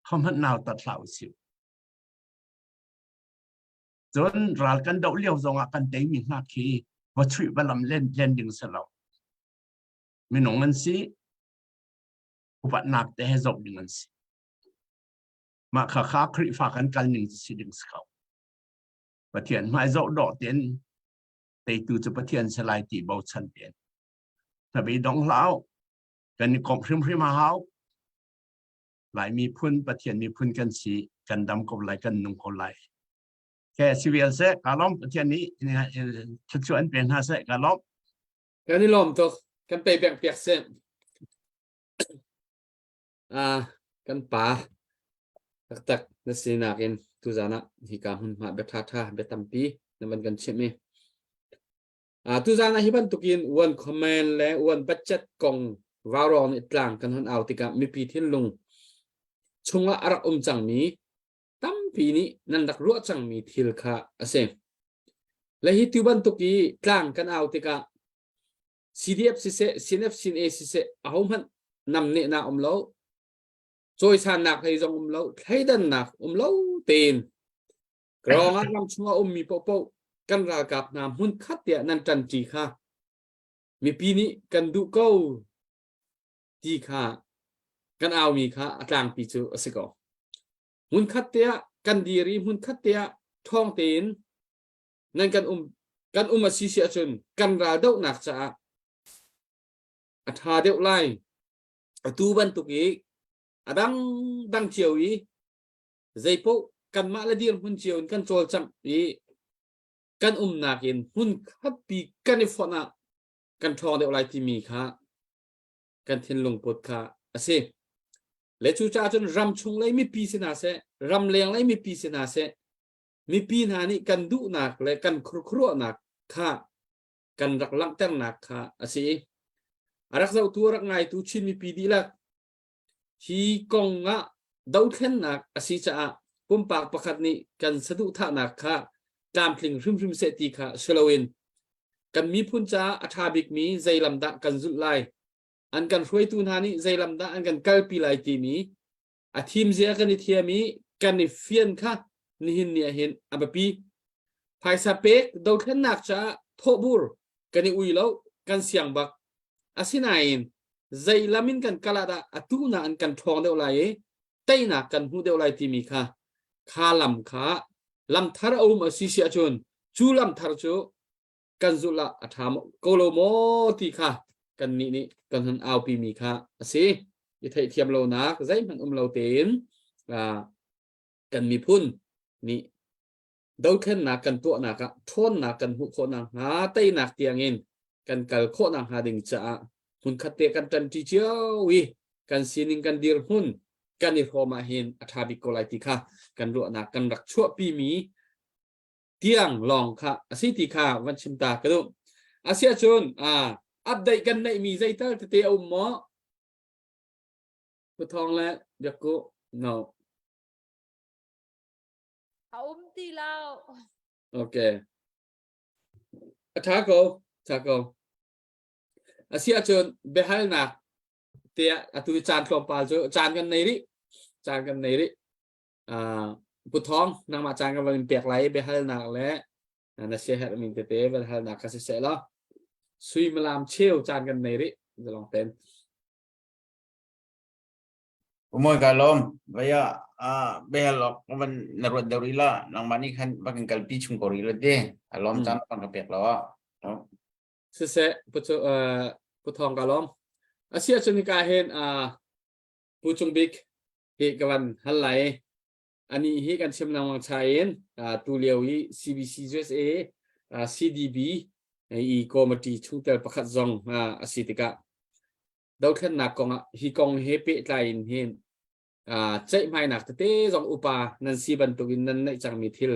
hohmanh nautat hlah usih. Cun ral kan doh lio zongah kan teimi hna khi va chuih va lam len len ding si lo. Minung an si, upatnak te he zoh ding an si. Mah kha kha Khrihfa kan kal ning si ding si ko. Pathian hmai zoh dawh tein teitu cu Pathian si lai ti bochan tein. Hnabi dong hlah kan i komh hrimhrim a hau. Lai miphun Pathian miphun kan si kan dam ko lai kan nung ko lai. Ke si vial se ka lawm Pathian nih thluachuah an pe hna seh ka lawm. Kan i lawm tuk. Kan pe bek piak seh. Ah, kan pa taktak na sinak in tuzan ah hika hmunhma bia ṭhaṭha bia tampi na van kan chimh i ah tuzan ah hi bantukin one command le one budget kong vaurawng nih tlang kan hon au tikah mipi thinlung chungah a rak um cangmi tampi nih nan rak ruah cangmi thil kha a si. Le hi tu bantuk i tlang kan au tikah CDF siseh, CNF CNA siseh, ahohmanh namnehnak um lo, cawisannak hlei zong um lo, thleidannak um lo tein rawngah ram chungah ummi paohpaoh kan ralkap hna hmun khat tiah nan ṭanṭi kha mipi nih kan duh ko ti kha kan aumi kha a tlangpi cu a si ko. Hmun khat te ah kan dir i hmun khat te ah ṭhawng tein nan kan um kan um a si si ahcun kan ral dohnak caah a ṭha deuh lai. Atu bantuk i a dang dang cio i zeipaoh kanmah le dirhmun cio in kan cawlcangh i kan umnak in hmun khatpi kan i fonh ah kan ṭhawng deuh lai timi kha kan thinlung put kha a si. Le cucaah cun ram chung lei mipi si hna seh, ram leng lei mipi si hna seh, mipi hna nih kan duhnak le kan khurkhuruahnak kha kan rak langhternak kha a si. A rak zohtu a rak ngaitu Chin mipi dihlak hi kong ah dothlennak a si caah pumpak pakhat nih kan saduhthahnak kha tlamtling hrimhrim seh ti kha si loin kan miphun caah a ṭha bikmi zei lam dah kan zulh lai an kan hruaitu hna nih zei lam dah an kan kalpi lai timi a thim zia kan i thiam i kan i fian kha nihin ni ah hin a biapi phaisa pek dothlennak caah thawhbur kan i ui lo kan siang bak asinain zei lam in kan kal ah dah atu na an kan ṭhawng deuh lai i teinak kan hmuh deuh lai timi kha kha lam kha lam thar a um a si si ahcun cu lam thar cu kan zulh ah a ṭha ko lo maw ti kha kan nih nih kan hun aupi mi kha a si. I theihthiam lonak zeihmanh um lo tein kan miphun nih dothlennak kan tuahnak ah ṭhawnnak kan hmuh khawh nakhnga teinak tiangin kan kal khawh nakhnga ding caah hmunkhat te kan ṭanṭi cio i kan sining kan dirhmun kan i hrawm ah hin a ṭha bik ko lai ti kha kan ruahnak kan rak chuahpi mi tiang lawng kha a si ti kha van chim ta ka duh. Asiahcun update kan neihmi zeital tete a um maw? Pu Thawng le Biakku no. A um ti lo. Okay. A tha ko, tha ko. Asiahcun biahalnak tiah atu caan tlawmpal cu caan kan nei rih. Caan kan nei rih. Pu Thawng, nangmah caan ka van in pek lai biahalnak le na siaherh min tete van halnak kha siseh law suimilam cheu caan kan nei rih zalong ten. Umoi ka lom vaya a behal ok van na ruat deuh rih la nangmah nih khan va kan kalpi chung ko rih la te a lom caan kan ka pek lo ah. Siseh pu pu Thawng ka lom. Asia cun hika hin Pu Cung Bik hi ka van hal lai. Ani hi kan chim lengmang cha in tu lio i CBC USA CDB i committee chungtel pakhat zong a si tikah dothlennak kong ah hi kong he pehtlai in hin ceihmainak tete zong upa nan si bantukin nan neih cangmi thil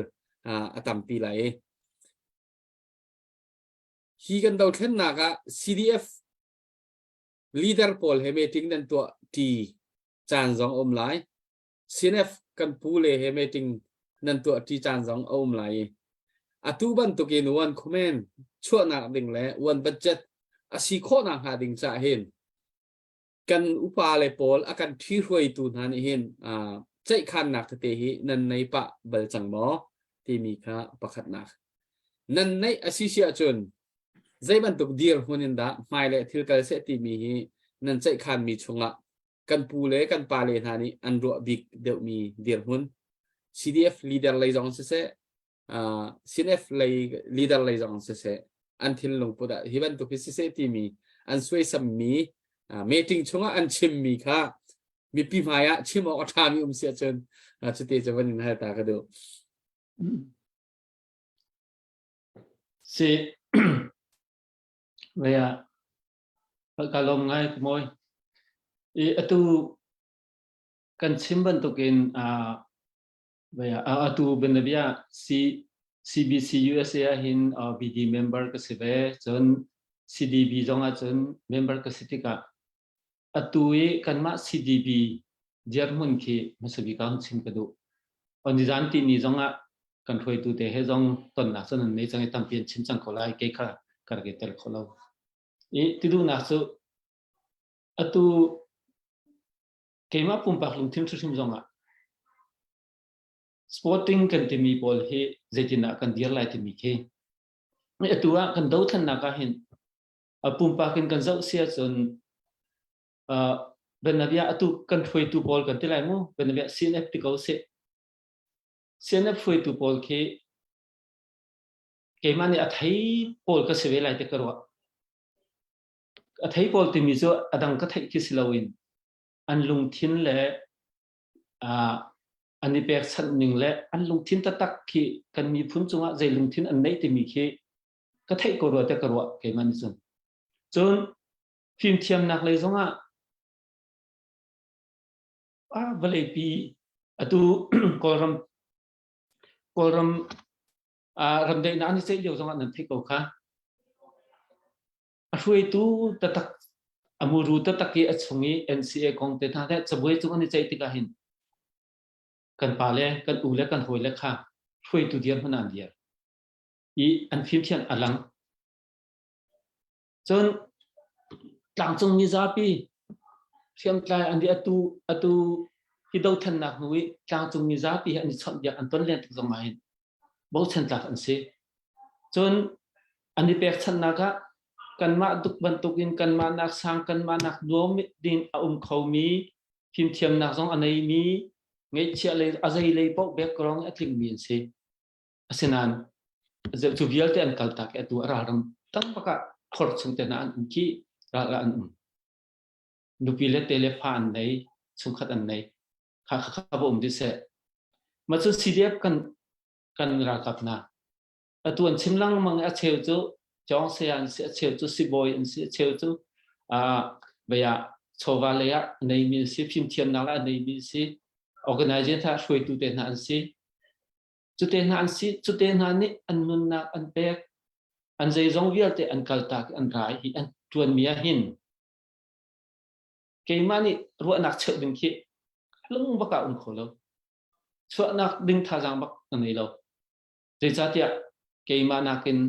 a tampi lai i hi kan dothlennak ah CDF leader pawl he meeting nan tuah ti caan zong a um lai. CNF kan pu le he meeting nan tuah ṭi caan zong a um lai i atu bantukin one comment chuahnak ding le one budget a si khawhnak hnga ding cah hin kan upa le pawl a kan ṭhihruaitu hna nih hin ceihkhannak tete hi nan nei pah bal cang maw timi kha pakhatnak nan neih a si si ahcun zei bantuk dirhmun in dah hmai le thil kal seh timi hi nan ceihkhanmi chungah kan pu le kan pa le hna nih an ruah bik deuhmi dirhmun CDF leader lei zong siseh CNF lei leader lei zong siseh an thinlung put ah hi bantuk hi siseh timi an suaisammi meeting chungah an chimmi kha mipi hmai ah chim awk a ṭhami um si ahcun cuti cu van in hal ta ka duh. Si Vaya ka lawm ngai mawi. I atu kan chim bantukin vaya atu banabia C CBC USA ah hin BD member ka si ve cun CDB zong ah cun member ka si tikah atu i kanmah CDB dirhmun khi hmasa bik ah chim ka duh. On nizan ti ni zong ah kan hruaitu te he zong tonnak cun an nei cang i tampi an chim cang ko lai kei kha ka rak i tel kho lo. I ti duhnak cu atu keimah pumpak lungthin hrimhrim zong ah sporting kan timi pawl hi zeitindah kan dir lai timi khi atu ah kan dothlennak ah hin pumpak in kan zoh si ahcun Benavia atu kan hruaitu pawl kan ti lai mu Benavia CNF ti ko sih CNF hruaitu pawl khi keimah nih a thei pawl ka si ve lai ti ka ruah a thei pawl timi cu a dang ka theih khi si loin an lungthin le an i pekchanh ning le an lungthin taktak khi kan miphun cungah zei lungthin an neih timi khi ka theih ko rua te ka ruah keimah nih cun cun fimthiamnak lei zongah a vawleipi atu kawlram kawlram ramdaihnak an i ceih lio zongah nan theih ko kha a hruaitu tatak a muru tatak i a chung i NCA kong te hna le cabuai cung an i ceih tikah hin kan pa le kan u le kan hawi le kha hruaitu dir hmanh an dir i an fimthiam a lang. Cun tlangcung mizapi hriamtlai an di atu atu hi dothlennak hnu i tlangcung mizapi hi an i chawnhbiak an ton len tik zong ah hin bochan tlak an si. Cun an i pekchanhnak ah kanmah duk bantukin kanmah nak sang kanmah nak nuam ding a um khomi fimthiamnak zong a neimi ngeihchiah lei a zei lei paoh background a tlingmi an si. Asinain cu vialte an kaltak i atu a ralram tam bak ah khor chung te hna an um khi ral ah an um. Nupi le te le fa an nei, chungkhat an nei. Kha kha kha va um dih seh. Mah cu CDF kan kan ralkap hna. Atu an chim lengmang i a cheu cu Cawng saya an si, a cheu cu sibawi an si, a cheu cu vei ah chawva lei ah a neimi an si, fimthiamnak ah a neimi an si, organization hruaitu te hna an si. Cute hna an si, cute hna nih an nunnak an pek, an zeizong vialte an kaltak i an rai hi an ṭuanmi ah hin keimah nih ruahnak cheuh ding khi lung bak ah um kho lo. Chuahnak ding thazaang bak ka nei lo. Zeicahtiah keimah nakin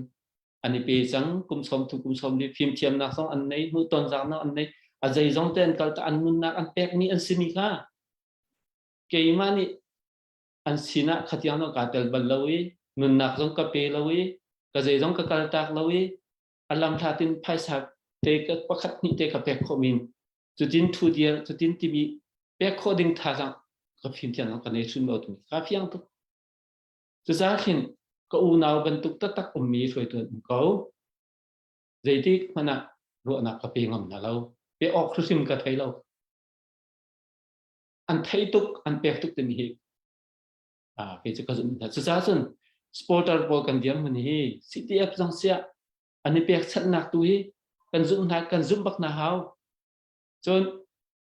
an i pe cang, kum sawm thu kum sawm li fimthiamnak zong an nei, hmuhtonzaknak an nei, a zeizong te an kaltak, an nunnak an pekmi an simi kha keimah nih an sinah khatiang zong kaa tel bal lo i nunnak zong ka pe lo i ka zeizong ka kaltak lo i a lamhlat in phaisa te ka pakhat hnih te ka pek khawh min cutin thu dir cutin timi pek khawh ding thazaang ka fimthiam ka nei hrim lo timi ka fiang tuk cucaah khin ka unau bantuk taktak ummi hruaitu an um ko zeitik hmanh ah ruahnak ka pe ngam hna lo pe awk hrim ka thei lo an thei tuk an pek tuk timi hi. Kei cu ka zumh hna. Cucaah cun supporter pawl kan dirhmun hi CDF zong siah an i pekchanhnak tu hi kan zumh hna kan zumh bak hna hau. Cun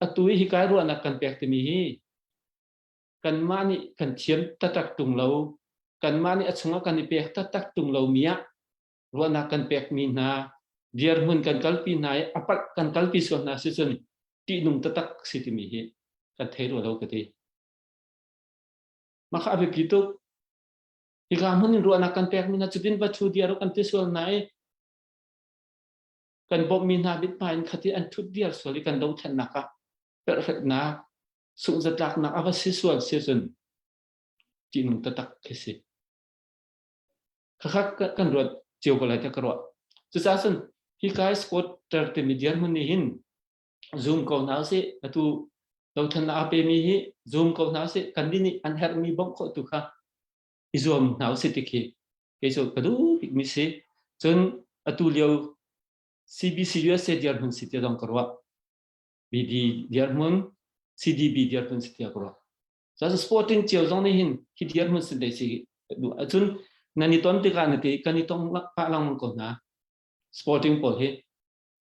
atu hi hikai ruahnak kan pek timi hi kanmah nih kan thiam taktak tung lo kanmah nih a chungah kan i pek taktak tung lo mi ah ruahnak kan pekmi hna dirhmun kan kalpi hna i a palh kan kalpi sual hna si cun ṭihnung taktak si timi hi kan thei rua lo ka ti. Mah kha a biapi tuk. Hika hmun in ruahnak kan pekmi hna cutin va ṭhu diar kan ti sual hna i kan bawmhmi hna mithmai in khati an ṭhut diar sual i kan dothlennak ah perhretnak sunghzatlaknak a va si sual si cun ṭihnung taktak khi si. Khakha kan ruat cio ko lai tiah ka ruah. Cucaah cun hi kai squatter timi dirhmun nih hin zoom ko hna usih atu dothlennak a pemi hi zoom ko hna usih kan nih nih an herhmi bawmh khawh tu kha i zuam hna usih ti khi kei cu ka duh bikmi si. Cun atu lio CBC USA dirhmun si tiah zong ka ruah. BD dirhmun, CDB dirhmun si tiah ka ruah. Cun sporting cio zong nih hin hi dirhmun si dei si duh ahcun nan i ton tikah na ti kan i tong pah lengmang ko hna sporting pawl hi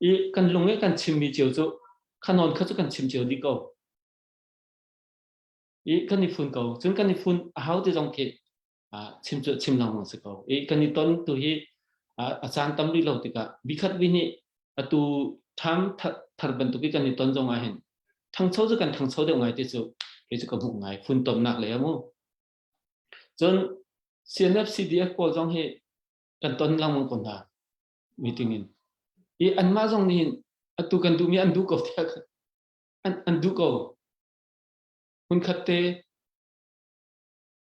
i kan lung i kan chimmi cio cu khanon kha cu kan chim cio dih ko i kan i fun ko cun kan i fun a hau ti zong khi chim cu chim lengmang si ko i kan i ton tu hi a caan tam rih lo tikah bikhat vi nih atu ṭham thar bantuk i kan i ton zong ah hin ṭhangcho cu kan ṭhangcho deuh ngai ti cu kei cu ka hmuh ngai funtomnak lei amu cun CNF CDF pawl zong hi kan ton lengmang ko hna meeting in i anmah zong nih hin atu kan duhmi an duh ko tiah an, an duh ko hmunkhat te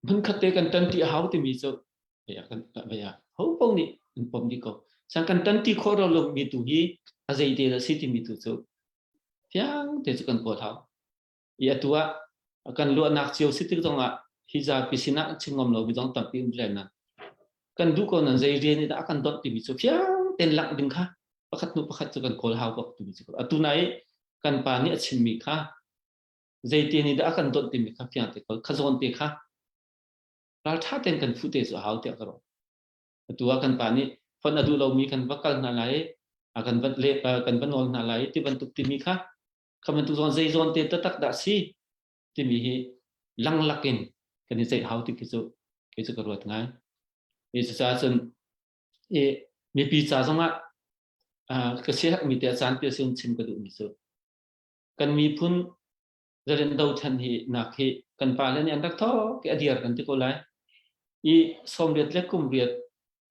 hmunkhat te kan tanti a hau timi cu kan vei ho paoh nih an pom dih ko sang kan tanti khawh ro lo mi tu hi a zei te dah si timi tu cu fiang te cu kan kawl hau i atu ah kan luahnak cio si tik zong ah hi zapi sinah chim ngam lo mi zong tampi um len na kan duh ko nan zei rian dah kan dot timi cu fiang ten langh ding kha pakhat hnu pakhat cu kan kawl hau bak timi cu atu nai kan pa nih a chimmi kha zeiti nih dah a kan dawt timi kha fiang te ko kha zawn te kha ralṭha tein kan fuh te cu a hau tiah ka ruah atu ah kan pa nih fonh a duh lomi kan va kal hna lai a kan va le kan va nawl hna lai ti bantuk timi kha kha bantuk zawn zei zawn te taktak dah si timi hi langlak in kan i ceih hau ti khi cu kei cu ka ruat ngai i cucaah cun i mipi ca zongah ka siaherhmi te a caan pi a si chim ka duhmi cu Kan miphun zalen dothlan hi nak hi kan pale nih an rak thawk i a dir kan ti ko lai. I sawmriat le kumriat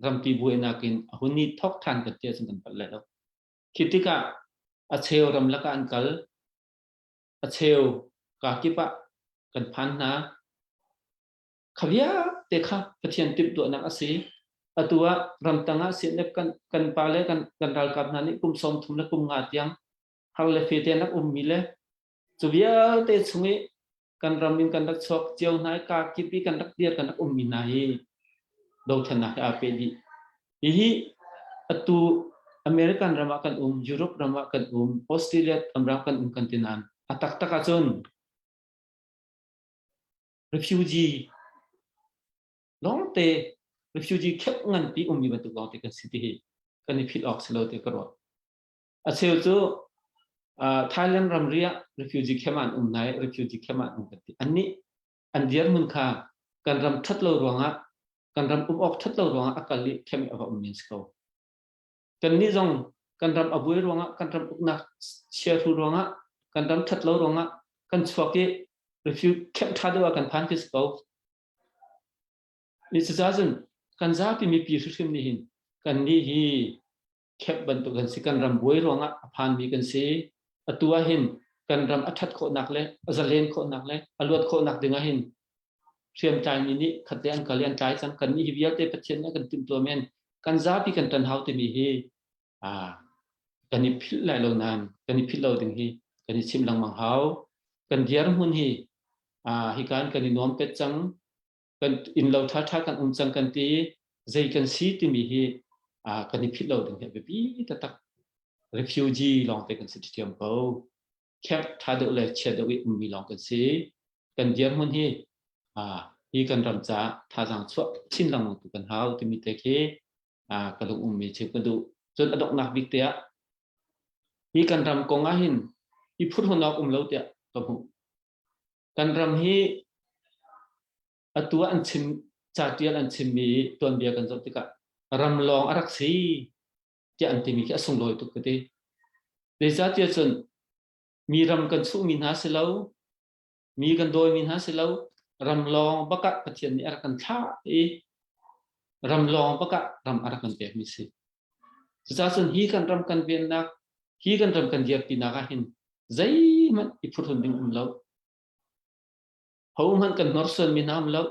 rampi buainak in a hun i thawk ṭhan kan ti ahcun kan palh lai lo. Khi tikah a cheu ramlak ah an kal, a cheu kakip ah kan phan hna. Kha vialte kha Pathian timhtuahnak a si. Atu ah ramtang ah CNF kan, kan pale kan, kan ralkap hna nih kum 30 le kum nga tiang har le fe te an rak ummi le cu vialte chung i kan ram in kan rak chuak cio hna i ka kip i kan rak dir kan rak ummi hna hi dothlennak he aa peh dih. Hihi atu American ram ah kan um, Europe ram ah kan um, Australia ram ah kan um kan ti nain a taktak ahcun refugee lawngte refugee camp nganpi ummi bantuk lawngte kan si ti hi kan i philh awk si lo ti ka ruah. A cheu cu Thailand ramri ah refugee camp ah an um hna i refugee camp ah an um kan ti. Annih an dirhmun kha kan ram ṭhat lo ruangah kan ram um awk ṭhat lo ruangah a kal i camp i a va ummi an si ko. Kannih zong kan ram a buai ruangah kan ram uknak chiahru ruangah kan ram ṭhat lo ruangah kan chuak i refugee camp ṭha deuh ah kan phan ti si ko. Ni cucaah cun kan zapi mipi hrimhrim nih hin kannih hi khep bantuk kan si kan ram buai ruangah a phanmi kan si atu ah hin kan ram a ṭhat khawhnak le a zalen khawhnak le a luat khawhnak ding ah hin hriamtlaimi nih khat le an kal i an tlai cang kan nih hi vialte Pathian nih a kan timhtuah men kan zapi kan ṭan hau timi hi kan i philh lai lo nain kan i philh lo ding hi kan i chimh lengmang hau kan dirhmun hi hika in kan i nuam pet cang kan innlo ṭhaṭha kan um cang kan ti zei kan si timi hi kan i philh lo ding hi a biapi taktak refugee lawngte kan si ṭhiam ko camp ṭha deuh le chia deuh i ummi lawng kan si kan dirhmun hi. Hi kan ram caah thazaang chuah chin lengmang tu kan hau timi te khi ka lung ummi chim ka duh. Cun a donghnak bik te ah hi kan ram kong ah hin i phurhunawk um lo tiah ka hmuh. Kan ram hi atu ah an chim ca tial an chimmi tuanbia kan zoh tikah ram lawng a rak si tiah an timi khi a sunglawi tuk ka ti. Zeicahtiah cun mi ram kan chuhmi hna si lo, mi kan dawimi hna si lo, ram lawng bakah Pathian nih a rak kan thlah i ram lawng bakah ram a rak kan pekmi si. Cucaah cun hi kan ram kan vennak, hi kan ram kan dirpinak ah hin zeihmanh i phurhun ding um lo. Hohmanh kan hnorsuanmi hna um lo.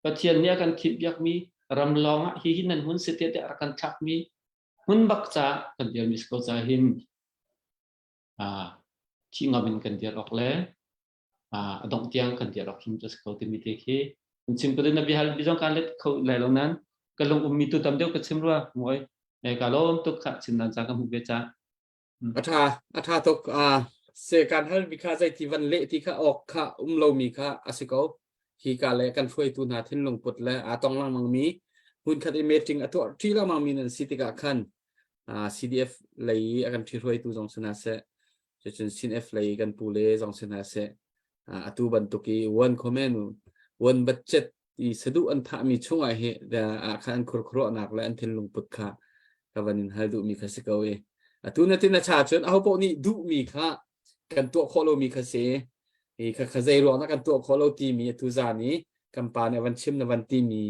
Pathian nih a kan thimpiakmi ram lawng ah hihi nan hmun si tiah a rak kan thlakmi hmun bak caah kan dirmi si ko caah hin thi ngam in kan dir awk le a dongh tiang kan dir awk hrim cu a si ko timi te khi kan chim ko na bia bi zong kan let kho lai lo nan ka lung ummi tu tam deuh ka chim rua moi ka lawm tuk kha chim nan ca ka hmuh ve ca. A tha, a tha tuk. Se kan hal mi kha zei ti van leh ti kha awk kha um lo mi kha a si ko. Hi ka le kan hruaitu hna thinlung put le aa tong lengmang mi hmun khat i meeting a tuah ṭi lengmang mi nan si tikah khan CDF lei a kan ṭhihruaitu zong si hna seh, cucun CNF lei kan pu le zong si hna seh, atu bantuk i one comment one budget i saduh an thahmi chungah hi ah khan an khurkhuruahnak le an thinlung put kha ka van in hal duhmi kha si ko i atu na tin a cha cun aho paoh nih duhmi kha kan tuah khawh lomi kha si i kha kha zei ruang dah kan tuah khawh lo timi atu zan i kan pa nih a van chim na van timi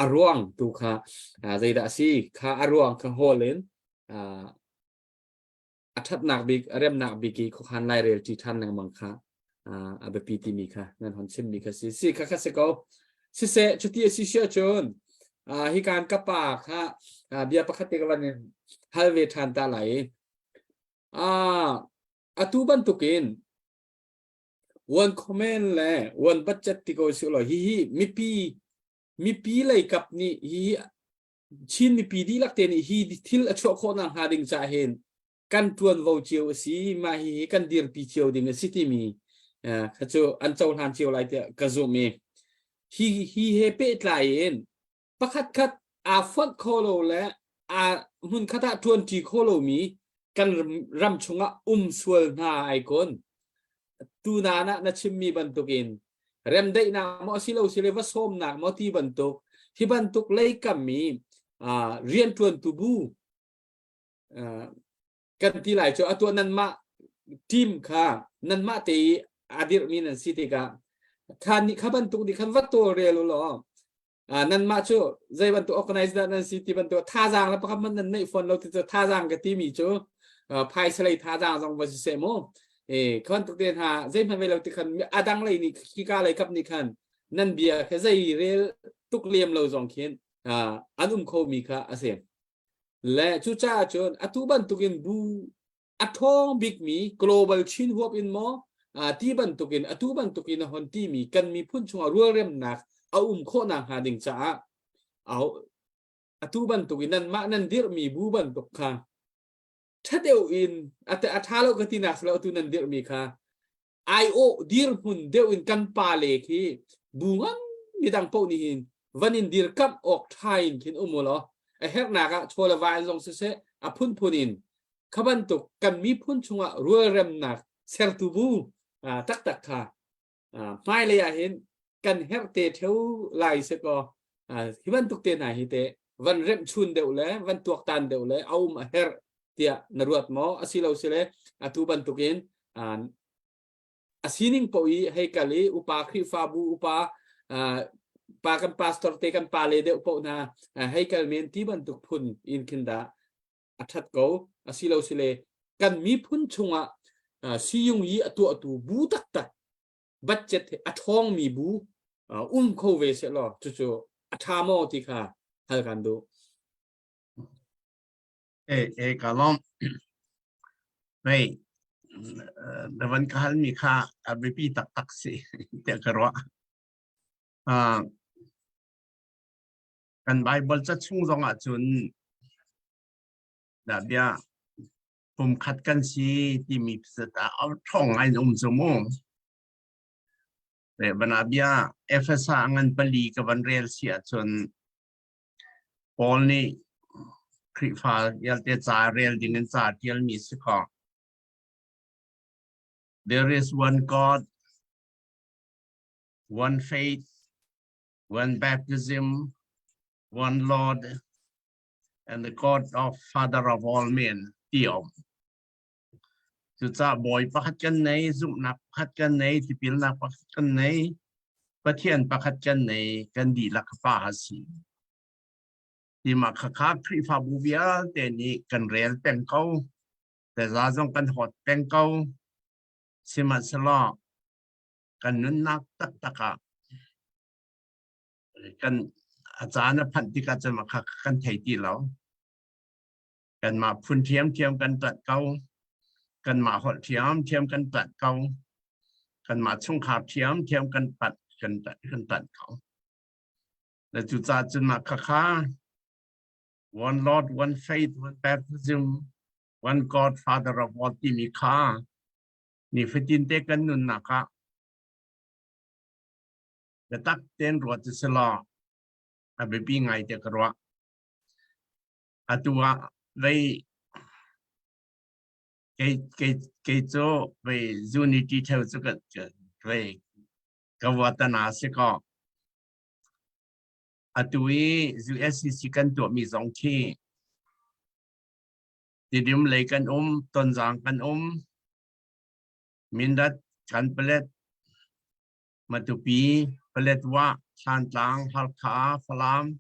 a ruang tu kha zeidah a si kha a ruang kha hawl in a ṭhatnak bik a remnak bik i khuakhan lairel ṭi ṭhan lengmang kha a biapi timi kha nan hon chimmi kha si si kha kha si ko. Siseh, cuti a si si ahcun hi kan ka pa kha bia pakhat te ka van in hal ve ṭhan ta lai. Atu bantukin one comment le one budget ti ko si lo, hihi mipi mipi lei kap nih hihi Chin mipi dihlak te nih hi thil a chuah khawh nak hnga ding ca hin kan tuanvo cio a si, mah hihi kan dirpi cio ding a si timi kha cu an cohlan cio lai tiah ka zumh i hi hi he pehtlai in pakhat khat aa fonh kho lo le aa hmun khat ah ṭuanṭi kho lomi kan ram chungah um sual hna ai kun tunan ah na chimmi bantukin remdaihnak maw asilo sile va sawmnak maw ti bantuk hi bantuk leikam mi rianṭuantu bu kan ti lai cu atu nanmah team kha nanmah te i a dirhmi nan si tikah khan nih kha bantuk nih khan va tawlrel u law nanmah cu zei bantuk organize dah nan si ti bantuk thazaang le pakhat hmanh nan neih fawn lo ti cu thazaang ka timi cu phaisa lei thazaang zong va si seh mu e kha bantuk te hna zeihmanh ve lo ti khan adang lei nih khika lei kap nih khan nan bia kha zei rel tuk lem lo zong khin an um kho mi kha a si le cucaah cun atu bantukin bu a ṭhawng bikmi global Chin huap in maw ti bantukin atu bantukin a hon timi kan miphun chungah rualremnak a um khawh nakhnga ding caah atu bantukin nanmah nan dirhmi bu bantuk kha ṭha deuh in a ṭha lo ka tinak si lo, atu nan dirhmi kha aiawh dirhmun deuh in kan pale khi bu ngan midang paoh nih hin van in dirkamh awk ṭha in khin um u law a herhnak ah chaw le va in zong siseh a phunphun in kha bantuk kan miphun chungah rualremnak sertu bu taktak kha hmailei ah hin kan herh te ṭheo lai si kaw hi bantuk te hna hi te van remh chun deuh le van tuaktan deuh le a um a herh tiah na ruat maw? Asilo sile atu bantukin a sining paoh i hei kal i upa Khrihfabu upa pa kan pastor te kan pa le deuh paoh hna hei kal men ti bantuk phun in khin dah a ṭhat ko? Asilo sile kan miphun chungah siyung yi a tuahtu bu taktak budget he a ṭhawngmi bu um kho ve seh law cucu a ṭha maw ti kha hal kan duh. E ka lawm. Hei, na van ka halmi kha a biapi taktak si tiah ka ruah. Kan Bible ca chung zong ah cun dah bia pumkhat kan si timi ah a ṭhawng ngai in um cu mu. Le banabia Efesa ngan pali ka van rel si ahcun Paul nih Khrihfa vialte ca rel ding in ca tialmi si kaw There is one God, one faith, one baptism, one Lord, and the God of Father of all men ti um. Cucaah Bawi pakhat kan nei, zumhnak pakhat kan nei, tipilnak pakhat kan nei, Pathian pakhat kan nei, kan dihlak Pa a si. Timah khakha Khrihfabu vialte nih kan rel peng ko, teza zong kan hawt peng ko. Sihmanhsehlaw kan nunnak taktak ah kan a caan a phanh tikah cun kha kan thei ti lo. Kanmah phun ṭhiamṭhiam kan ṭanh ko. Kanmah holh ṭhiamṭhiam kan ṭanh ko. Kanmah chungkhar ṭhiamṭhiam kan panh kan kan ṭanh ko. Le cucaah cun mah khakha one Lord, one faith, one baptism, one God, Father of all timi kha nifatin te kan nunnak ah biatak tein ruat cu si law a biapi ngai te ka ruah. Atu ah vei kei kei kei cu vei unity theu cu ka vei ka watana si ko. Atu i USCC kan tuahmi zong khi Tidim lei kan um, Tonzang kan um, Mindat, Kanpalet, Matupi, Paletwa, Thantlang, Halkha, Falam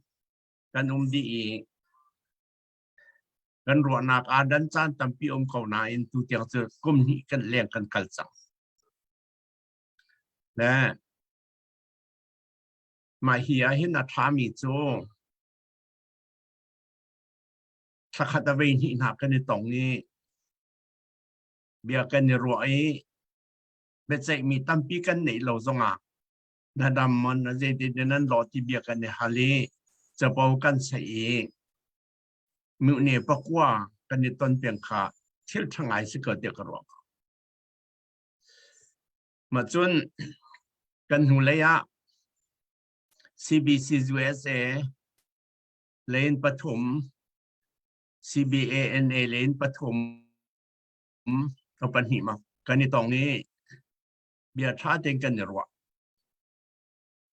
kan um dih i kan ruahnak aa dan caan tampi um ko nain tu tiang cu kum hnih kan leng kan kal cang. Le mah hi ah hin a ṭhami cu thlakhat a vei hnih hna kan i tong i bia kan i ruah i biaceihmi tampi kan neih lo zongah na dam mon na zeitin nan law ti bia kan i hal i capo kan saih i mune pakua kan i ton peng kha thil ṭha ngai si ko tiah ka ruah. Ma cun kan hnu lei ah CBC USA lane pathum CBANA lane pathum ka pahnih ma kan i tong i bia ṭha tein kan i ruah.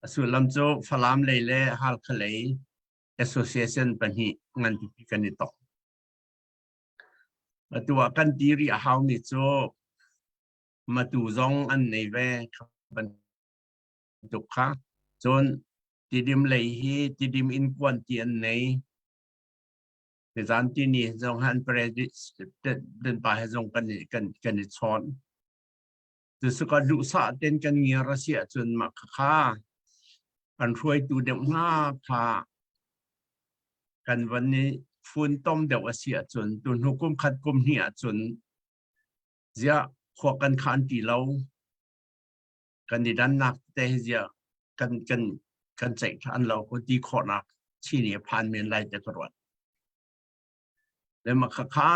A sullam cu Falam lei le Halkha lei association pahnih ngan pipi kan i tong. Atu ah kan ti rih a haumi cu matu zong an nei ve bantuk kha. Cun Tidim lei hi Tidim in kuan ti an nei. Nizan tini zong han president pa he zong kan kan kan i chawn. Cusuka duhsah ten kan ngiar a si ahcun mah khakha an hruaitu deuh hna kha kan van i funtom deuh a si ahcun tu hnu kum khat kum hnih ahcun ziah khua kan khan ti lo kan i dannak te hi ziah kan kan kan ceih than lo ko ti khawhnak chini a phan men lai te ka ruat. Le mah khakha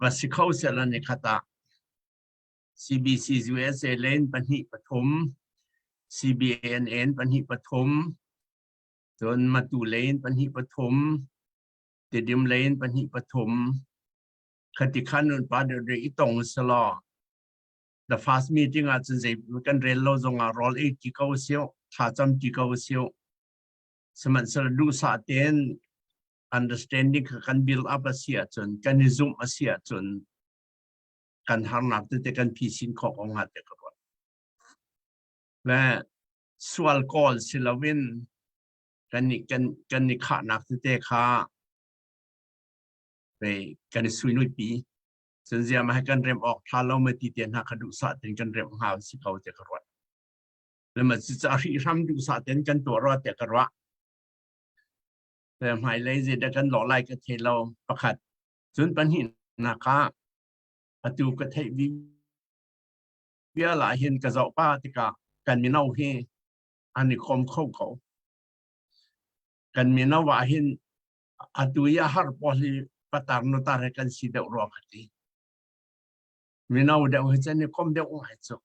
va si kho sehla ni khat ah CBC USA lane pahnih pathum CBNN pahnih pathum cun Matu lane pahnih pathum Tidim lane pahnih pathum khati khan nun pa de i tong selaw the first meeting ah cun zei kan rel lo zong ah rawl ei ti ko sio thla cam ti ko sio sihmanhsehlaw duhsah tein understanding kha kan build up a si ahcun kan i zumh a si ahcun kan harnak tete kan phisin khawh ko hnga te ka ruat. Le sual kawl si loin kan i kan kan i khahnak tete kha kan i suinui pi cun zia ma kan rem awk tha lo ma ti te hna kha duhsah ten kan rem hnga si ko te ka ruat. Le ma cu ca hri hram duhsah ten kan tuah rua te ka ruah. Hmailei zeidah kan lawh lai ka thei lo pakhat. Cun pahnihnak ah atu ka theih vial ah hin ka zoh pa tikah kan mino hi an i khawm kho ko. Kan mino ah hin atu i a har pawl hi patar nutar he kan si deuh rua ka ti. Mino deuh hi cun i khawm deuh ngai cu.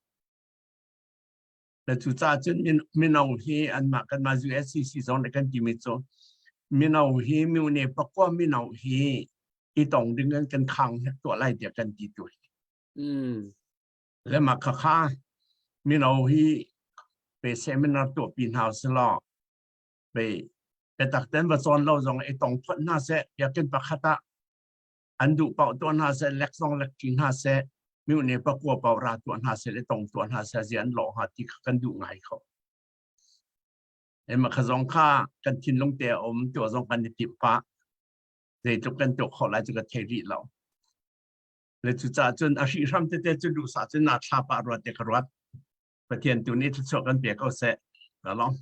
Le cu ca cun mino hi anmah kanmah USCC zong nih kan timi cu mino hi mune pakua mino hi i tong ding in kan khang hnek tuah lai tiah kan ti tu. Le mah khakha mino hi pe seminar tuah pi hna selaw pe biatak ten va cawn lo zong i tong phot hna seh biakinn pakhat ah an duh paoh tuah hna seh lek zong lek ṭi hna seh mihne pakua paoh ra tuah hna seh le tong tuah hna seh zi an lawh hnga ti kha kan duh ngai kho. Ema kha zong kha kan thinlung te a um tuah zong kan i timh pah. Zeitluk kan tuah khawh lai cu ka thei rih lo. Le cucaah cun a hrihhram tete cu duhsah cun naa thla pah ruat te ka ruat. Pathian tu nih thluachuah kan pe ko seh. Ka lawm.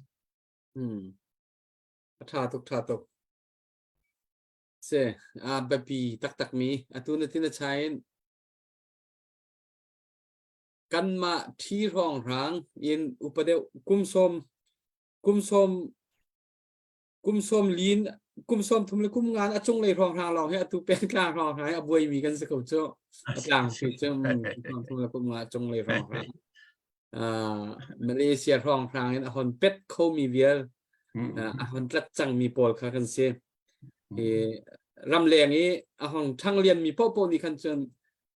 A ṭha tuk, ṭha tuk. Si, a biapi taktakmi atu na tin a chain kanmah ṭhi hrawnghrang in upa deuh kum sawm kum sawm lin kum sawm thum le kum ngan a cunglei hrawnghrang lawng hi atu pengtlang hrawnghrang hi a buaimi kan si ko cu. A tlang si cu kum thum le kum nga a cunglei hrawnghrang. Malaysia hrawnghrang in a hon pet khomi vial a hon tlat cangmi pawl kha kan si. I ramleng i a hong ṭhang lianmi paohpaoh nih khan cun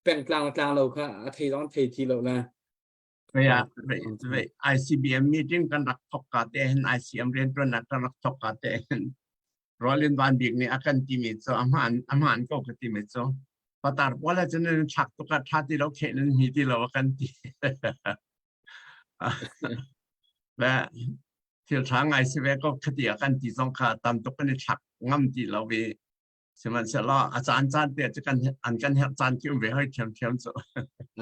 pengtlang le tlang lo kha a thei zong thei ti lo na. ICBM meeting kan rak thok ka te hin ICM rianṭuannak kan rak thok ka te hin Roland Van Bik nih a kan timi cu a hmaan a hmaan ko ka timi cu patar pawl ah cun nan thlak tuk ah ṭha ti lo kheh nan hmi ti lo a kan ti. Le thil ṭha ngai si ve ko khati a kan ti zong kha tam tuk kan i thlak ngam ti lo i sihmanhsehlaw a caan caan te cu kan an kan herh caan khi um ve hoi ṭhiamṭhiam cu.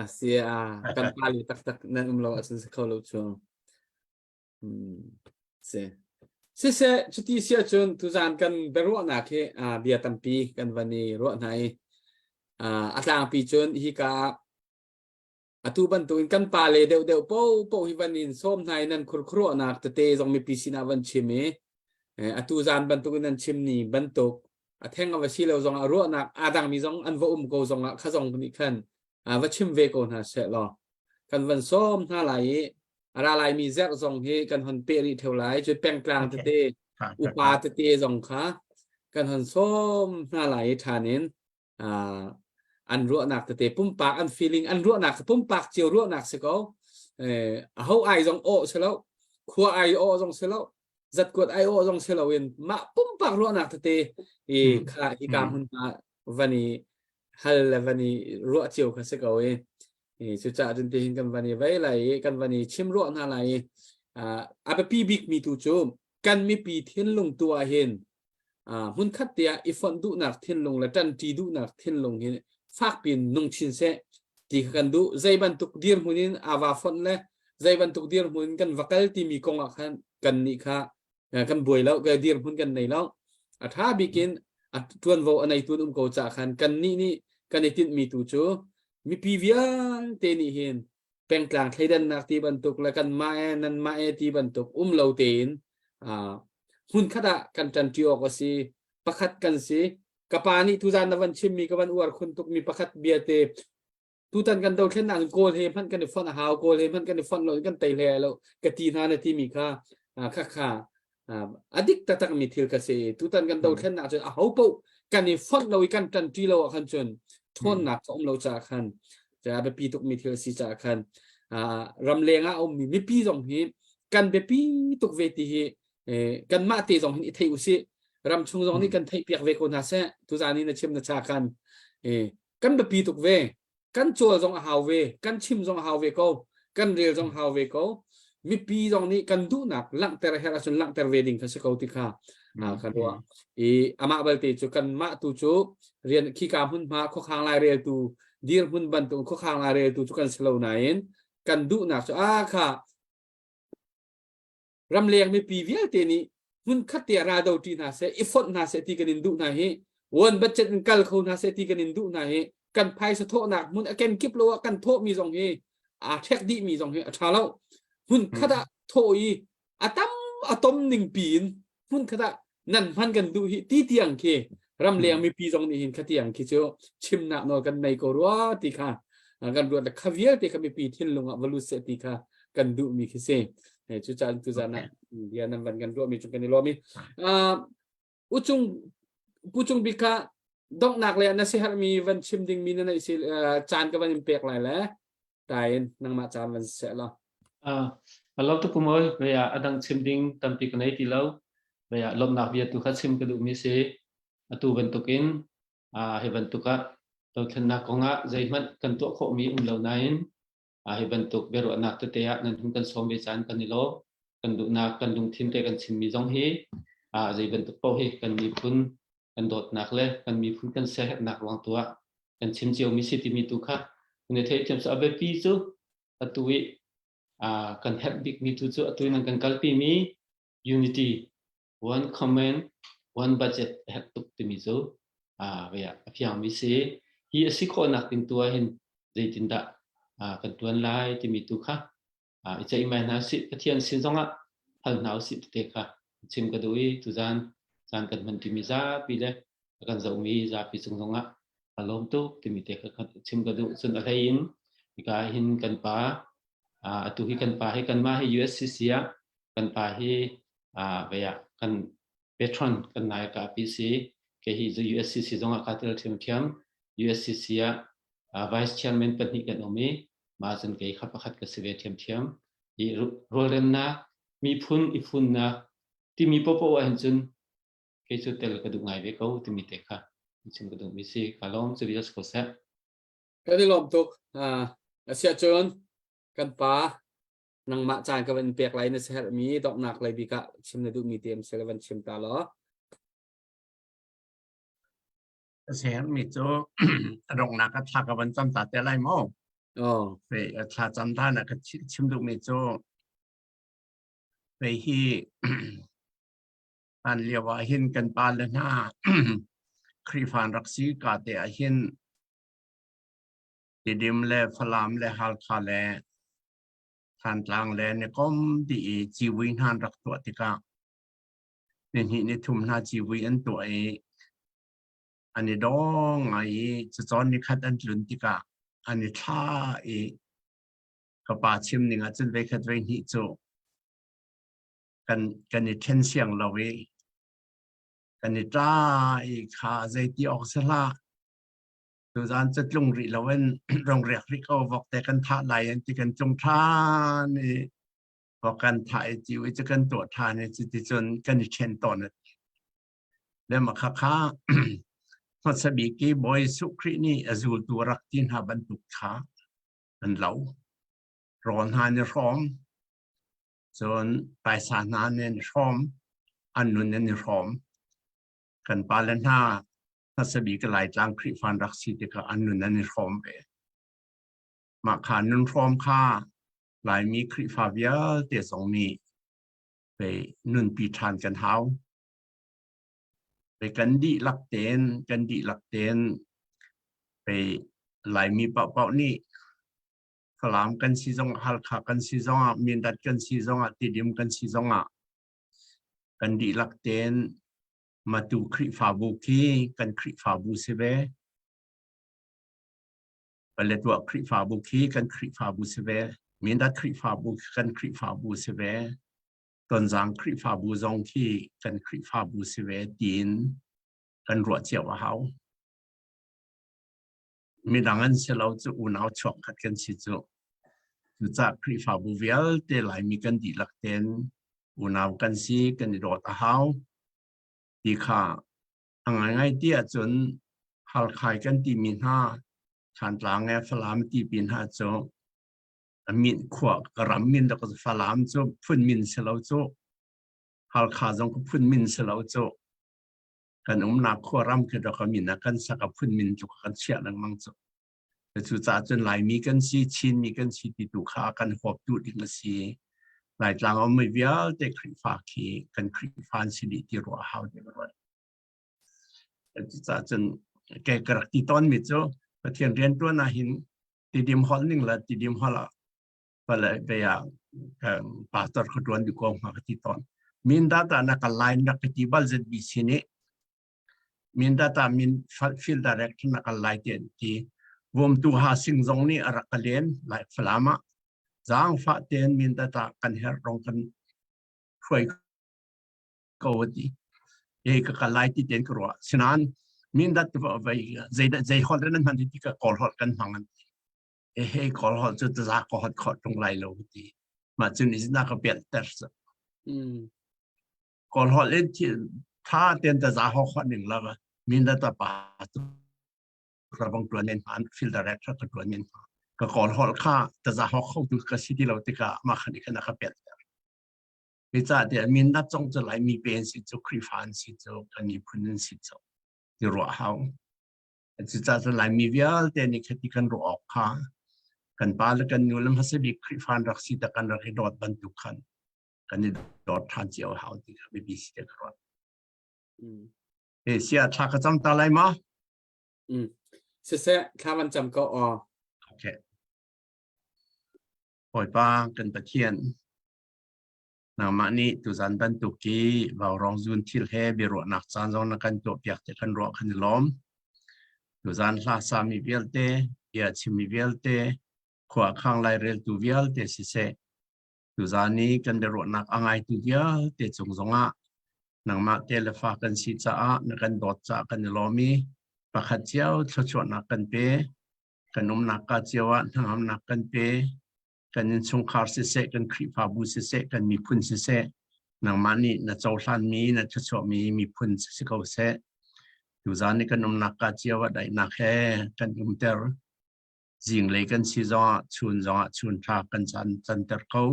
A si a kan pali taktak nan um lo ahcun si kho lo cu. Si. Siseh, cuti si ahcun tuzaan kan biaruahnak hi bia tampi kan van i ruah hna i a tlangpi cun hika ah atu bantukin kan pale deuhdeuh popo hi van in sawm hna i nan khurkhuruahnak tete zong mipi sinah van chim i atu zaan bantukin nan chim ni bantuk a theng a va si lo zong ah ruahnak aa dangmi zong an va um ko zong ah kha zong nih khan va chim ve ko hna seh law kan van sawm hna lai i a ra laimi zerh zong hi kan hon peh rih theo lai cu pengtlang tete upa tete zong kha kan hon sawm hna lai i ṭhan in an ruahnak tete pumpak an feeling an ruahnak pumpak cio ruahnak si ko a ho ai zong aw si lo khua ai aw zong si lo zatkuat ai aw zong si lo in mah pumpak ruahnak tete i kha hi ka hmun hna van i hal le van i ruah cio kha si ko i cucaah cun tihin kan van i vei lai i kan van i chim ruah hna lai i a biapi bik mi tu cu kan mipi thinlung tu ah hin hmunkhat te ah i fonh duhnak thinlung le ṭanṭi duhnak thinlung hi fakpi in nung chin seh ti kha kan duh. Zei bantuk dirhmun in aa va fonh le zei bantuk dirhmun in kan va kal timi kong ah khan kan nih kha kan buai lo, dirhmun kan nei lo. A ṭha bik in a ṭuanvo a neitu an um ko caah khan kan nih nih kan i tinhmi tu cu mipi vialte nih hin pengtlang thleidannak ti bantuk le kan mah e nan mah e ti bantuk um lo tein hmunkhat ah kan ṭanṭi awk a si. Pakhat kan si. Ka pa nih tuzan na van chimmi ka van uar khun tukmi pakhat bia te tutan kan dothlennak in Kawl he hmanh kan i fonh a hau Kawl he hmanh kan i fonh lo in kan tei hlei lo ka ti hna na timi kha kha kha a dik taktak mi thil ka si. Tutan kan dothlennak cun a ho paoh kan i fonh lo i kan ṭanṭi lo ah khan cun ṭhawnnak ka um lo caah khan a biapi tukmi thil a si caah khan ramleng ah a ummi mipi zong hi kan biapi tuk ve ti hi kanmah te zong hin i thei usih ramchung zong nih kan theihpiak ve ko hna seh tuzan i na chim na cha khan kan biapi tuk ve kan cawl zong a hau ve kan chim zong a hau ve ko kan rel zong hau ve ko mipi zong nih kan duhnak langhter her ahcun langhter ve ding kha si ko ti kha ka ruah i amah balte cu kanmah tu cu rian khika hmunhma khuakhang lai reltu dirhmun bantuk khuakhang lai reltu cu kan si lo nain kan duhnak cu a kha ramleng mipi vialte nih hmunkhat te ah raldo ṭi hna seh i fonh hna seh ti kan in duh hna hi one budget in kal kho hna seh ti kan in duh hna hi kan phaisa thawhnak hmun a kenkip lo ah kan thawhmi zong hi aa ṭhek dihmi zong hi a ṭha lo hmunkhat ah thawh i a tam a tom ning piin hmunkhat ah nan hman kan duh hi ti tiang khi ramleng mipi zong nih hin khatiang khi cu chimnak nawl kan nei ko rua ti kha kan ruat le kha vialte kha mipi thinlung ah va lut seh ti kha. kan duh mi khi si. Cu caan tu zan ah bia nan van kan ruah mi cu kan i lawm i Uchung Puchung bik kha donghnak le na si herhmi van chim ding mi na neih si caan ka van in pek lai le tain nangmah caan van seh law. A lo tu kumoi vea adang chim ding tampi ka nei ti lo vea lomnak bia tu kha chim ka duh mi si atu bantukin hi bantuk ah dothlennak kongah zeihmanh kan tuah khawhmi um lo nain hi bantuk biaruahnak tete ah nan hun kan sawm ve caan kan i lawm. Kan duhnak kan lungthin te kan chimmi zong hi zei bantuk paoh hi kan miphun kan dawtnak le kan miphun kan siaherhnak ruang tu ah kan chim ciomi si timi tu kha kan i theihthiam. So a biapi cu atu i kan herh bikmi tu cu atu in kan kalpi mi unity, one common, one budget a herh tuk timi cu a fiangmi si. Hi a si khawhnak ding tu ah hin zeitindah kan tuan lai timi tu kha i ceihmai hna sih, Pathian sin zongah hal hna usih tete kha chim ka duh i tuzan caan kan hman timi zapi le a kan zohmi zapi cung zongah a lawm tuk timi te kha chim ka duh. Cun a hlei in hika hin kan pa, atu hi kan pa hi, kanmah hi USCC ah kan pa hi vei ah kan patron kan nayaka pi si. Ke hi USCC zongah ka tel ṭhiamṭhiam. USCC ah vice chairman pahnih kan um i mah cun kei kha pakhat ka si ve ṭhiamṭhiam i rualremnak, miphun i funnak timi popo ah hin cun kei cu tel ka duh ngai ve ko timi te kha chim ka duh mi si. Ka lawm. Cu vial si ko seh. Kan i lawm tuk. Asiah cun kan pa, nangmah caan ka van pek lai. Na herhmi donghnak lei bik ah chim na duhmi te um sel van chim ta law. Ka herhmi cu a donghnak a thla ka van cam ta te lai maw? Oh. Fe thla cam ta na ka chim duhmi cu fe hi an lio ah hin kan pa le hna Khrihfa rak si ka te ah hin Tidim le Falam le Halkha le Thantlang le Nikom ti i civui hna an rak tuah tikah nihnih nithum hna civui an tuah i an i dawng ngai i cacawn nikhat an tlun tikah an i thla i ka pa chim ning ah cun veikhat veihnih cu kan i ṭhen siang lo i kan i ṭa i kha zeiti awk si hlah, tuzan cu tlung rih lo in rong riak rih ko, vok te kan thah lai an ti, kan tlung ṭhan i vok kan thah i tiu i cu kan tuah ṭhan i cuti cun kan i ṭhen tawn. Le ma kha kha hmasa bik i Bawi Jesuh Khrih nih a zultu rak ti hna bantuk kha an lo. Rawl hna ni hrawm, cun paisa hna nih an hrawm, an nun an i hrawm. Kan pale hna hmasa bik Laitlang Khrihfa an rak si tikah an nun an i hrawm ve. Mah kha nun hrawm kha Laimi Khrihfa vialte zong nih pei nunpi ṭhan kan hau. Pei kan dihlak tein pei Laimi paohpaoh nih Falam kan si zong, Halkha kan si zongah, Mindat kan si zongah, Tidim kan si zongah kan dihlak tein Matu Khrihfabu khi kan Khrihfabu si ve. Paletwa Khrihfabu khi kan Khrihfabu si ve. Mindat Khrihfabu khi kan Khrihfabu si ve. Tonzang Khrihfabu zong khi kan Khrihfabu si ve tiin kan ruah cio a hau. Midang an si lo cu, unau chuak khat kan si cu. Cucaah Khrihfabu vialte Laimi kan dihlak tein unau kan si, kan i dawt a hau ti kha. A ngaingai ti ahcun Halkhai kan timi hna, Thantlang le Falam ti pi hna cu a min khua ka ram min dak Falam cu phun min si lo cu, Halkha zong ka phun min si lo cu, kan umnak khua ram khi dok a min ah kan sak, a phun min tluk kan chiah lengmang cu. Cucaah cun Laimi kan si, Chinmi kan si ti tu kha kan huap duh ding a si. Laitlang um mi vialte Khrihfa khi kan Khrihfa an si dih ti ruah hau ding ruat. Cucaah cun ke ka rak ti tawn mi cu Pathian rian tuan ah hin Tidim holh ning la Tidim holh ah pale be ah pastor kha tuan du ko ma ka ti tawn. Min data na ka line rak ka ti bal ZBC nih min data min field director na ka lai te ti vom tu ha sing zong nih a rak ka len lai Falam ah. Zaangfah tein Mindat ah kan herh rong kan hruai ko ti. E ka kal lai ti tein ka ruah. Sinain Mindat vai zei zei holh nan hman ti ka kawl holh kan hmang an ti. E he kawl holh cu taza ka hot khawh tung lai lo ti. Mah cun is na ka pial ter. Kawl holh in tha ten taza ho khawh ning la Mindat pa rabang tuan men han field director ka tuan men ka kawl hol kha taza ho kho tu ka si ti lo tikah mah khan ikhan ka pet mi ca te min na chong chu lai mi pen si chu Khrihfa an si chu kan miphun an si chu ti ruah hau cu ca cu lai mi vialte nih khati kan ruah awk kha kan pa le kan nu le hmasa bik Khrihfa an rak si ta kan rak i dawt bantuk khan kan i dawt ṭhan cio hau ti kha biapi si te ka ruat. E sia thla ka cam ta lai ma? Siseh thla van cam ko aw. Okay. Bawipa kan Pathian nangmah nih tuzan bantuk i vaurawng zun thil he biaruahnak caan zong na kan tuahpiak ti kan ruah kan i lawm. Tuzan hla sami vialte, bia chimmi vialte, khua khang laireltu vialte siseh, tuzan i kan biaruahnak a ngaitu vialte cung zongah nangmah te le fa kan si caah na kan dawt caah kan i lawm i pakhat cio thluachuahnak kan pe kan umnak ka cio ah hnangamnak kan pe kan innchungkhar siseh kan Khrihfabu siseh kan miphun siseh nangmah nih na cohlanmi na thluachuahmi miphun si ko seh tuzan i kan umnak ka cio ah daihnak he kan umter zinglei kan si zongah chun zongah chun tha kan chan canter ko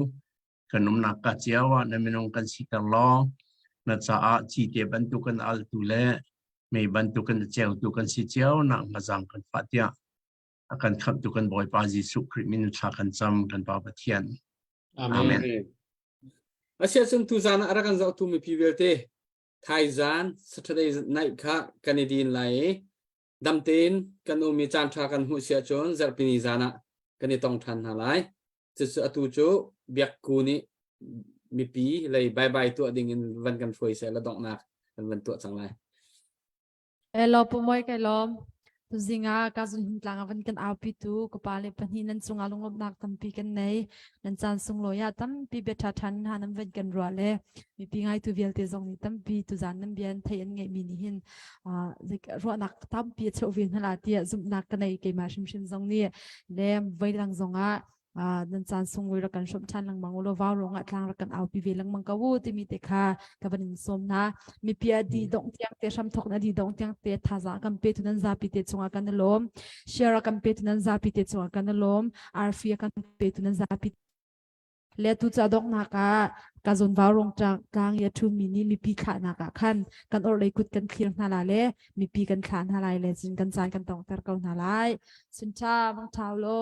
kan umnak ka cio ah na minung kan siter law na caah cite bantuk kan altu le mei bantuk kan ceutu kan si cio nak mazang kan fah tiah a kan khamhtu kan Bawipa Jesuh Khrih min thla kan cam kan Pa Pathian. Amen. Asia cun tu zan ah rak kan zohtu mipi vialte thaizan Saturday night kha kan i din lai i dam tein kan um i caan ṭha kan hmuh si ahcun zarhpini zan ah kan i tong ṭhan hna lai. Cucu atu cu biakku nih mipi lei bye bye tuah ding in van kan hruai seh la donghnak kan van tuah cang lai. Hello Pumoy kai lawm. Tuzing ah ka zun hin tlang avan kan aupi tu ka pa le pahnih nan cungah lunglawmhnak tampi kan nei. Nan caan sunglawi ah tampi bia ṭha ṭhan hna nan van kan ruah le mipi ngaitu vialte zong nih tampi tuzan nan bia an theih an ngeihmi nih hin ruahnak tampi a cheuh ve hna la tiah zumhnak ka nei keimah hrimhrim zong nih le voidang zongah nan caan sunglawi rak kan hrawmh ṭhan lengmang ulaw vau ruangah tlang rak kan aupi ve lengmang ko u timi te kha ka van in sawm hna mipi a di dongh tiang te hramthok na di dongh tiang te thazaang kan pe tu nan zapi te cungah kan i lawm share kan pe tu nan zapi te cungah kan i lawm arfi kan pe tu nan zapi le tu ca donghnak ah ka zawn vau rong tlang i a ṭhumi nih mipi thlahnak ah khan kan orhlei kut kan thlir hna la le mipi kan thlah hna lai le cun kan caan kan tongter ko hna lai. Sunṭha, vang ṭhau lo.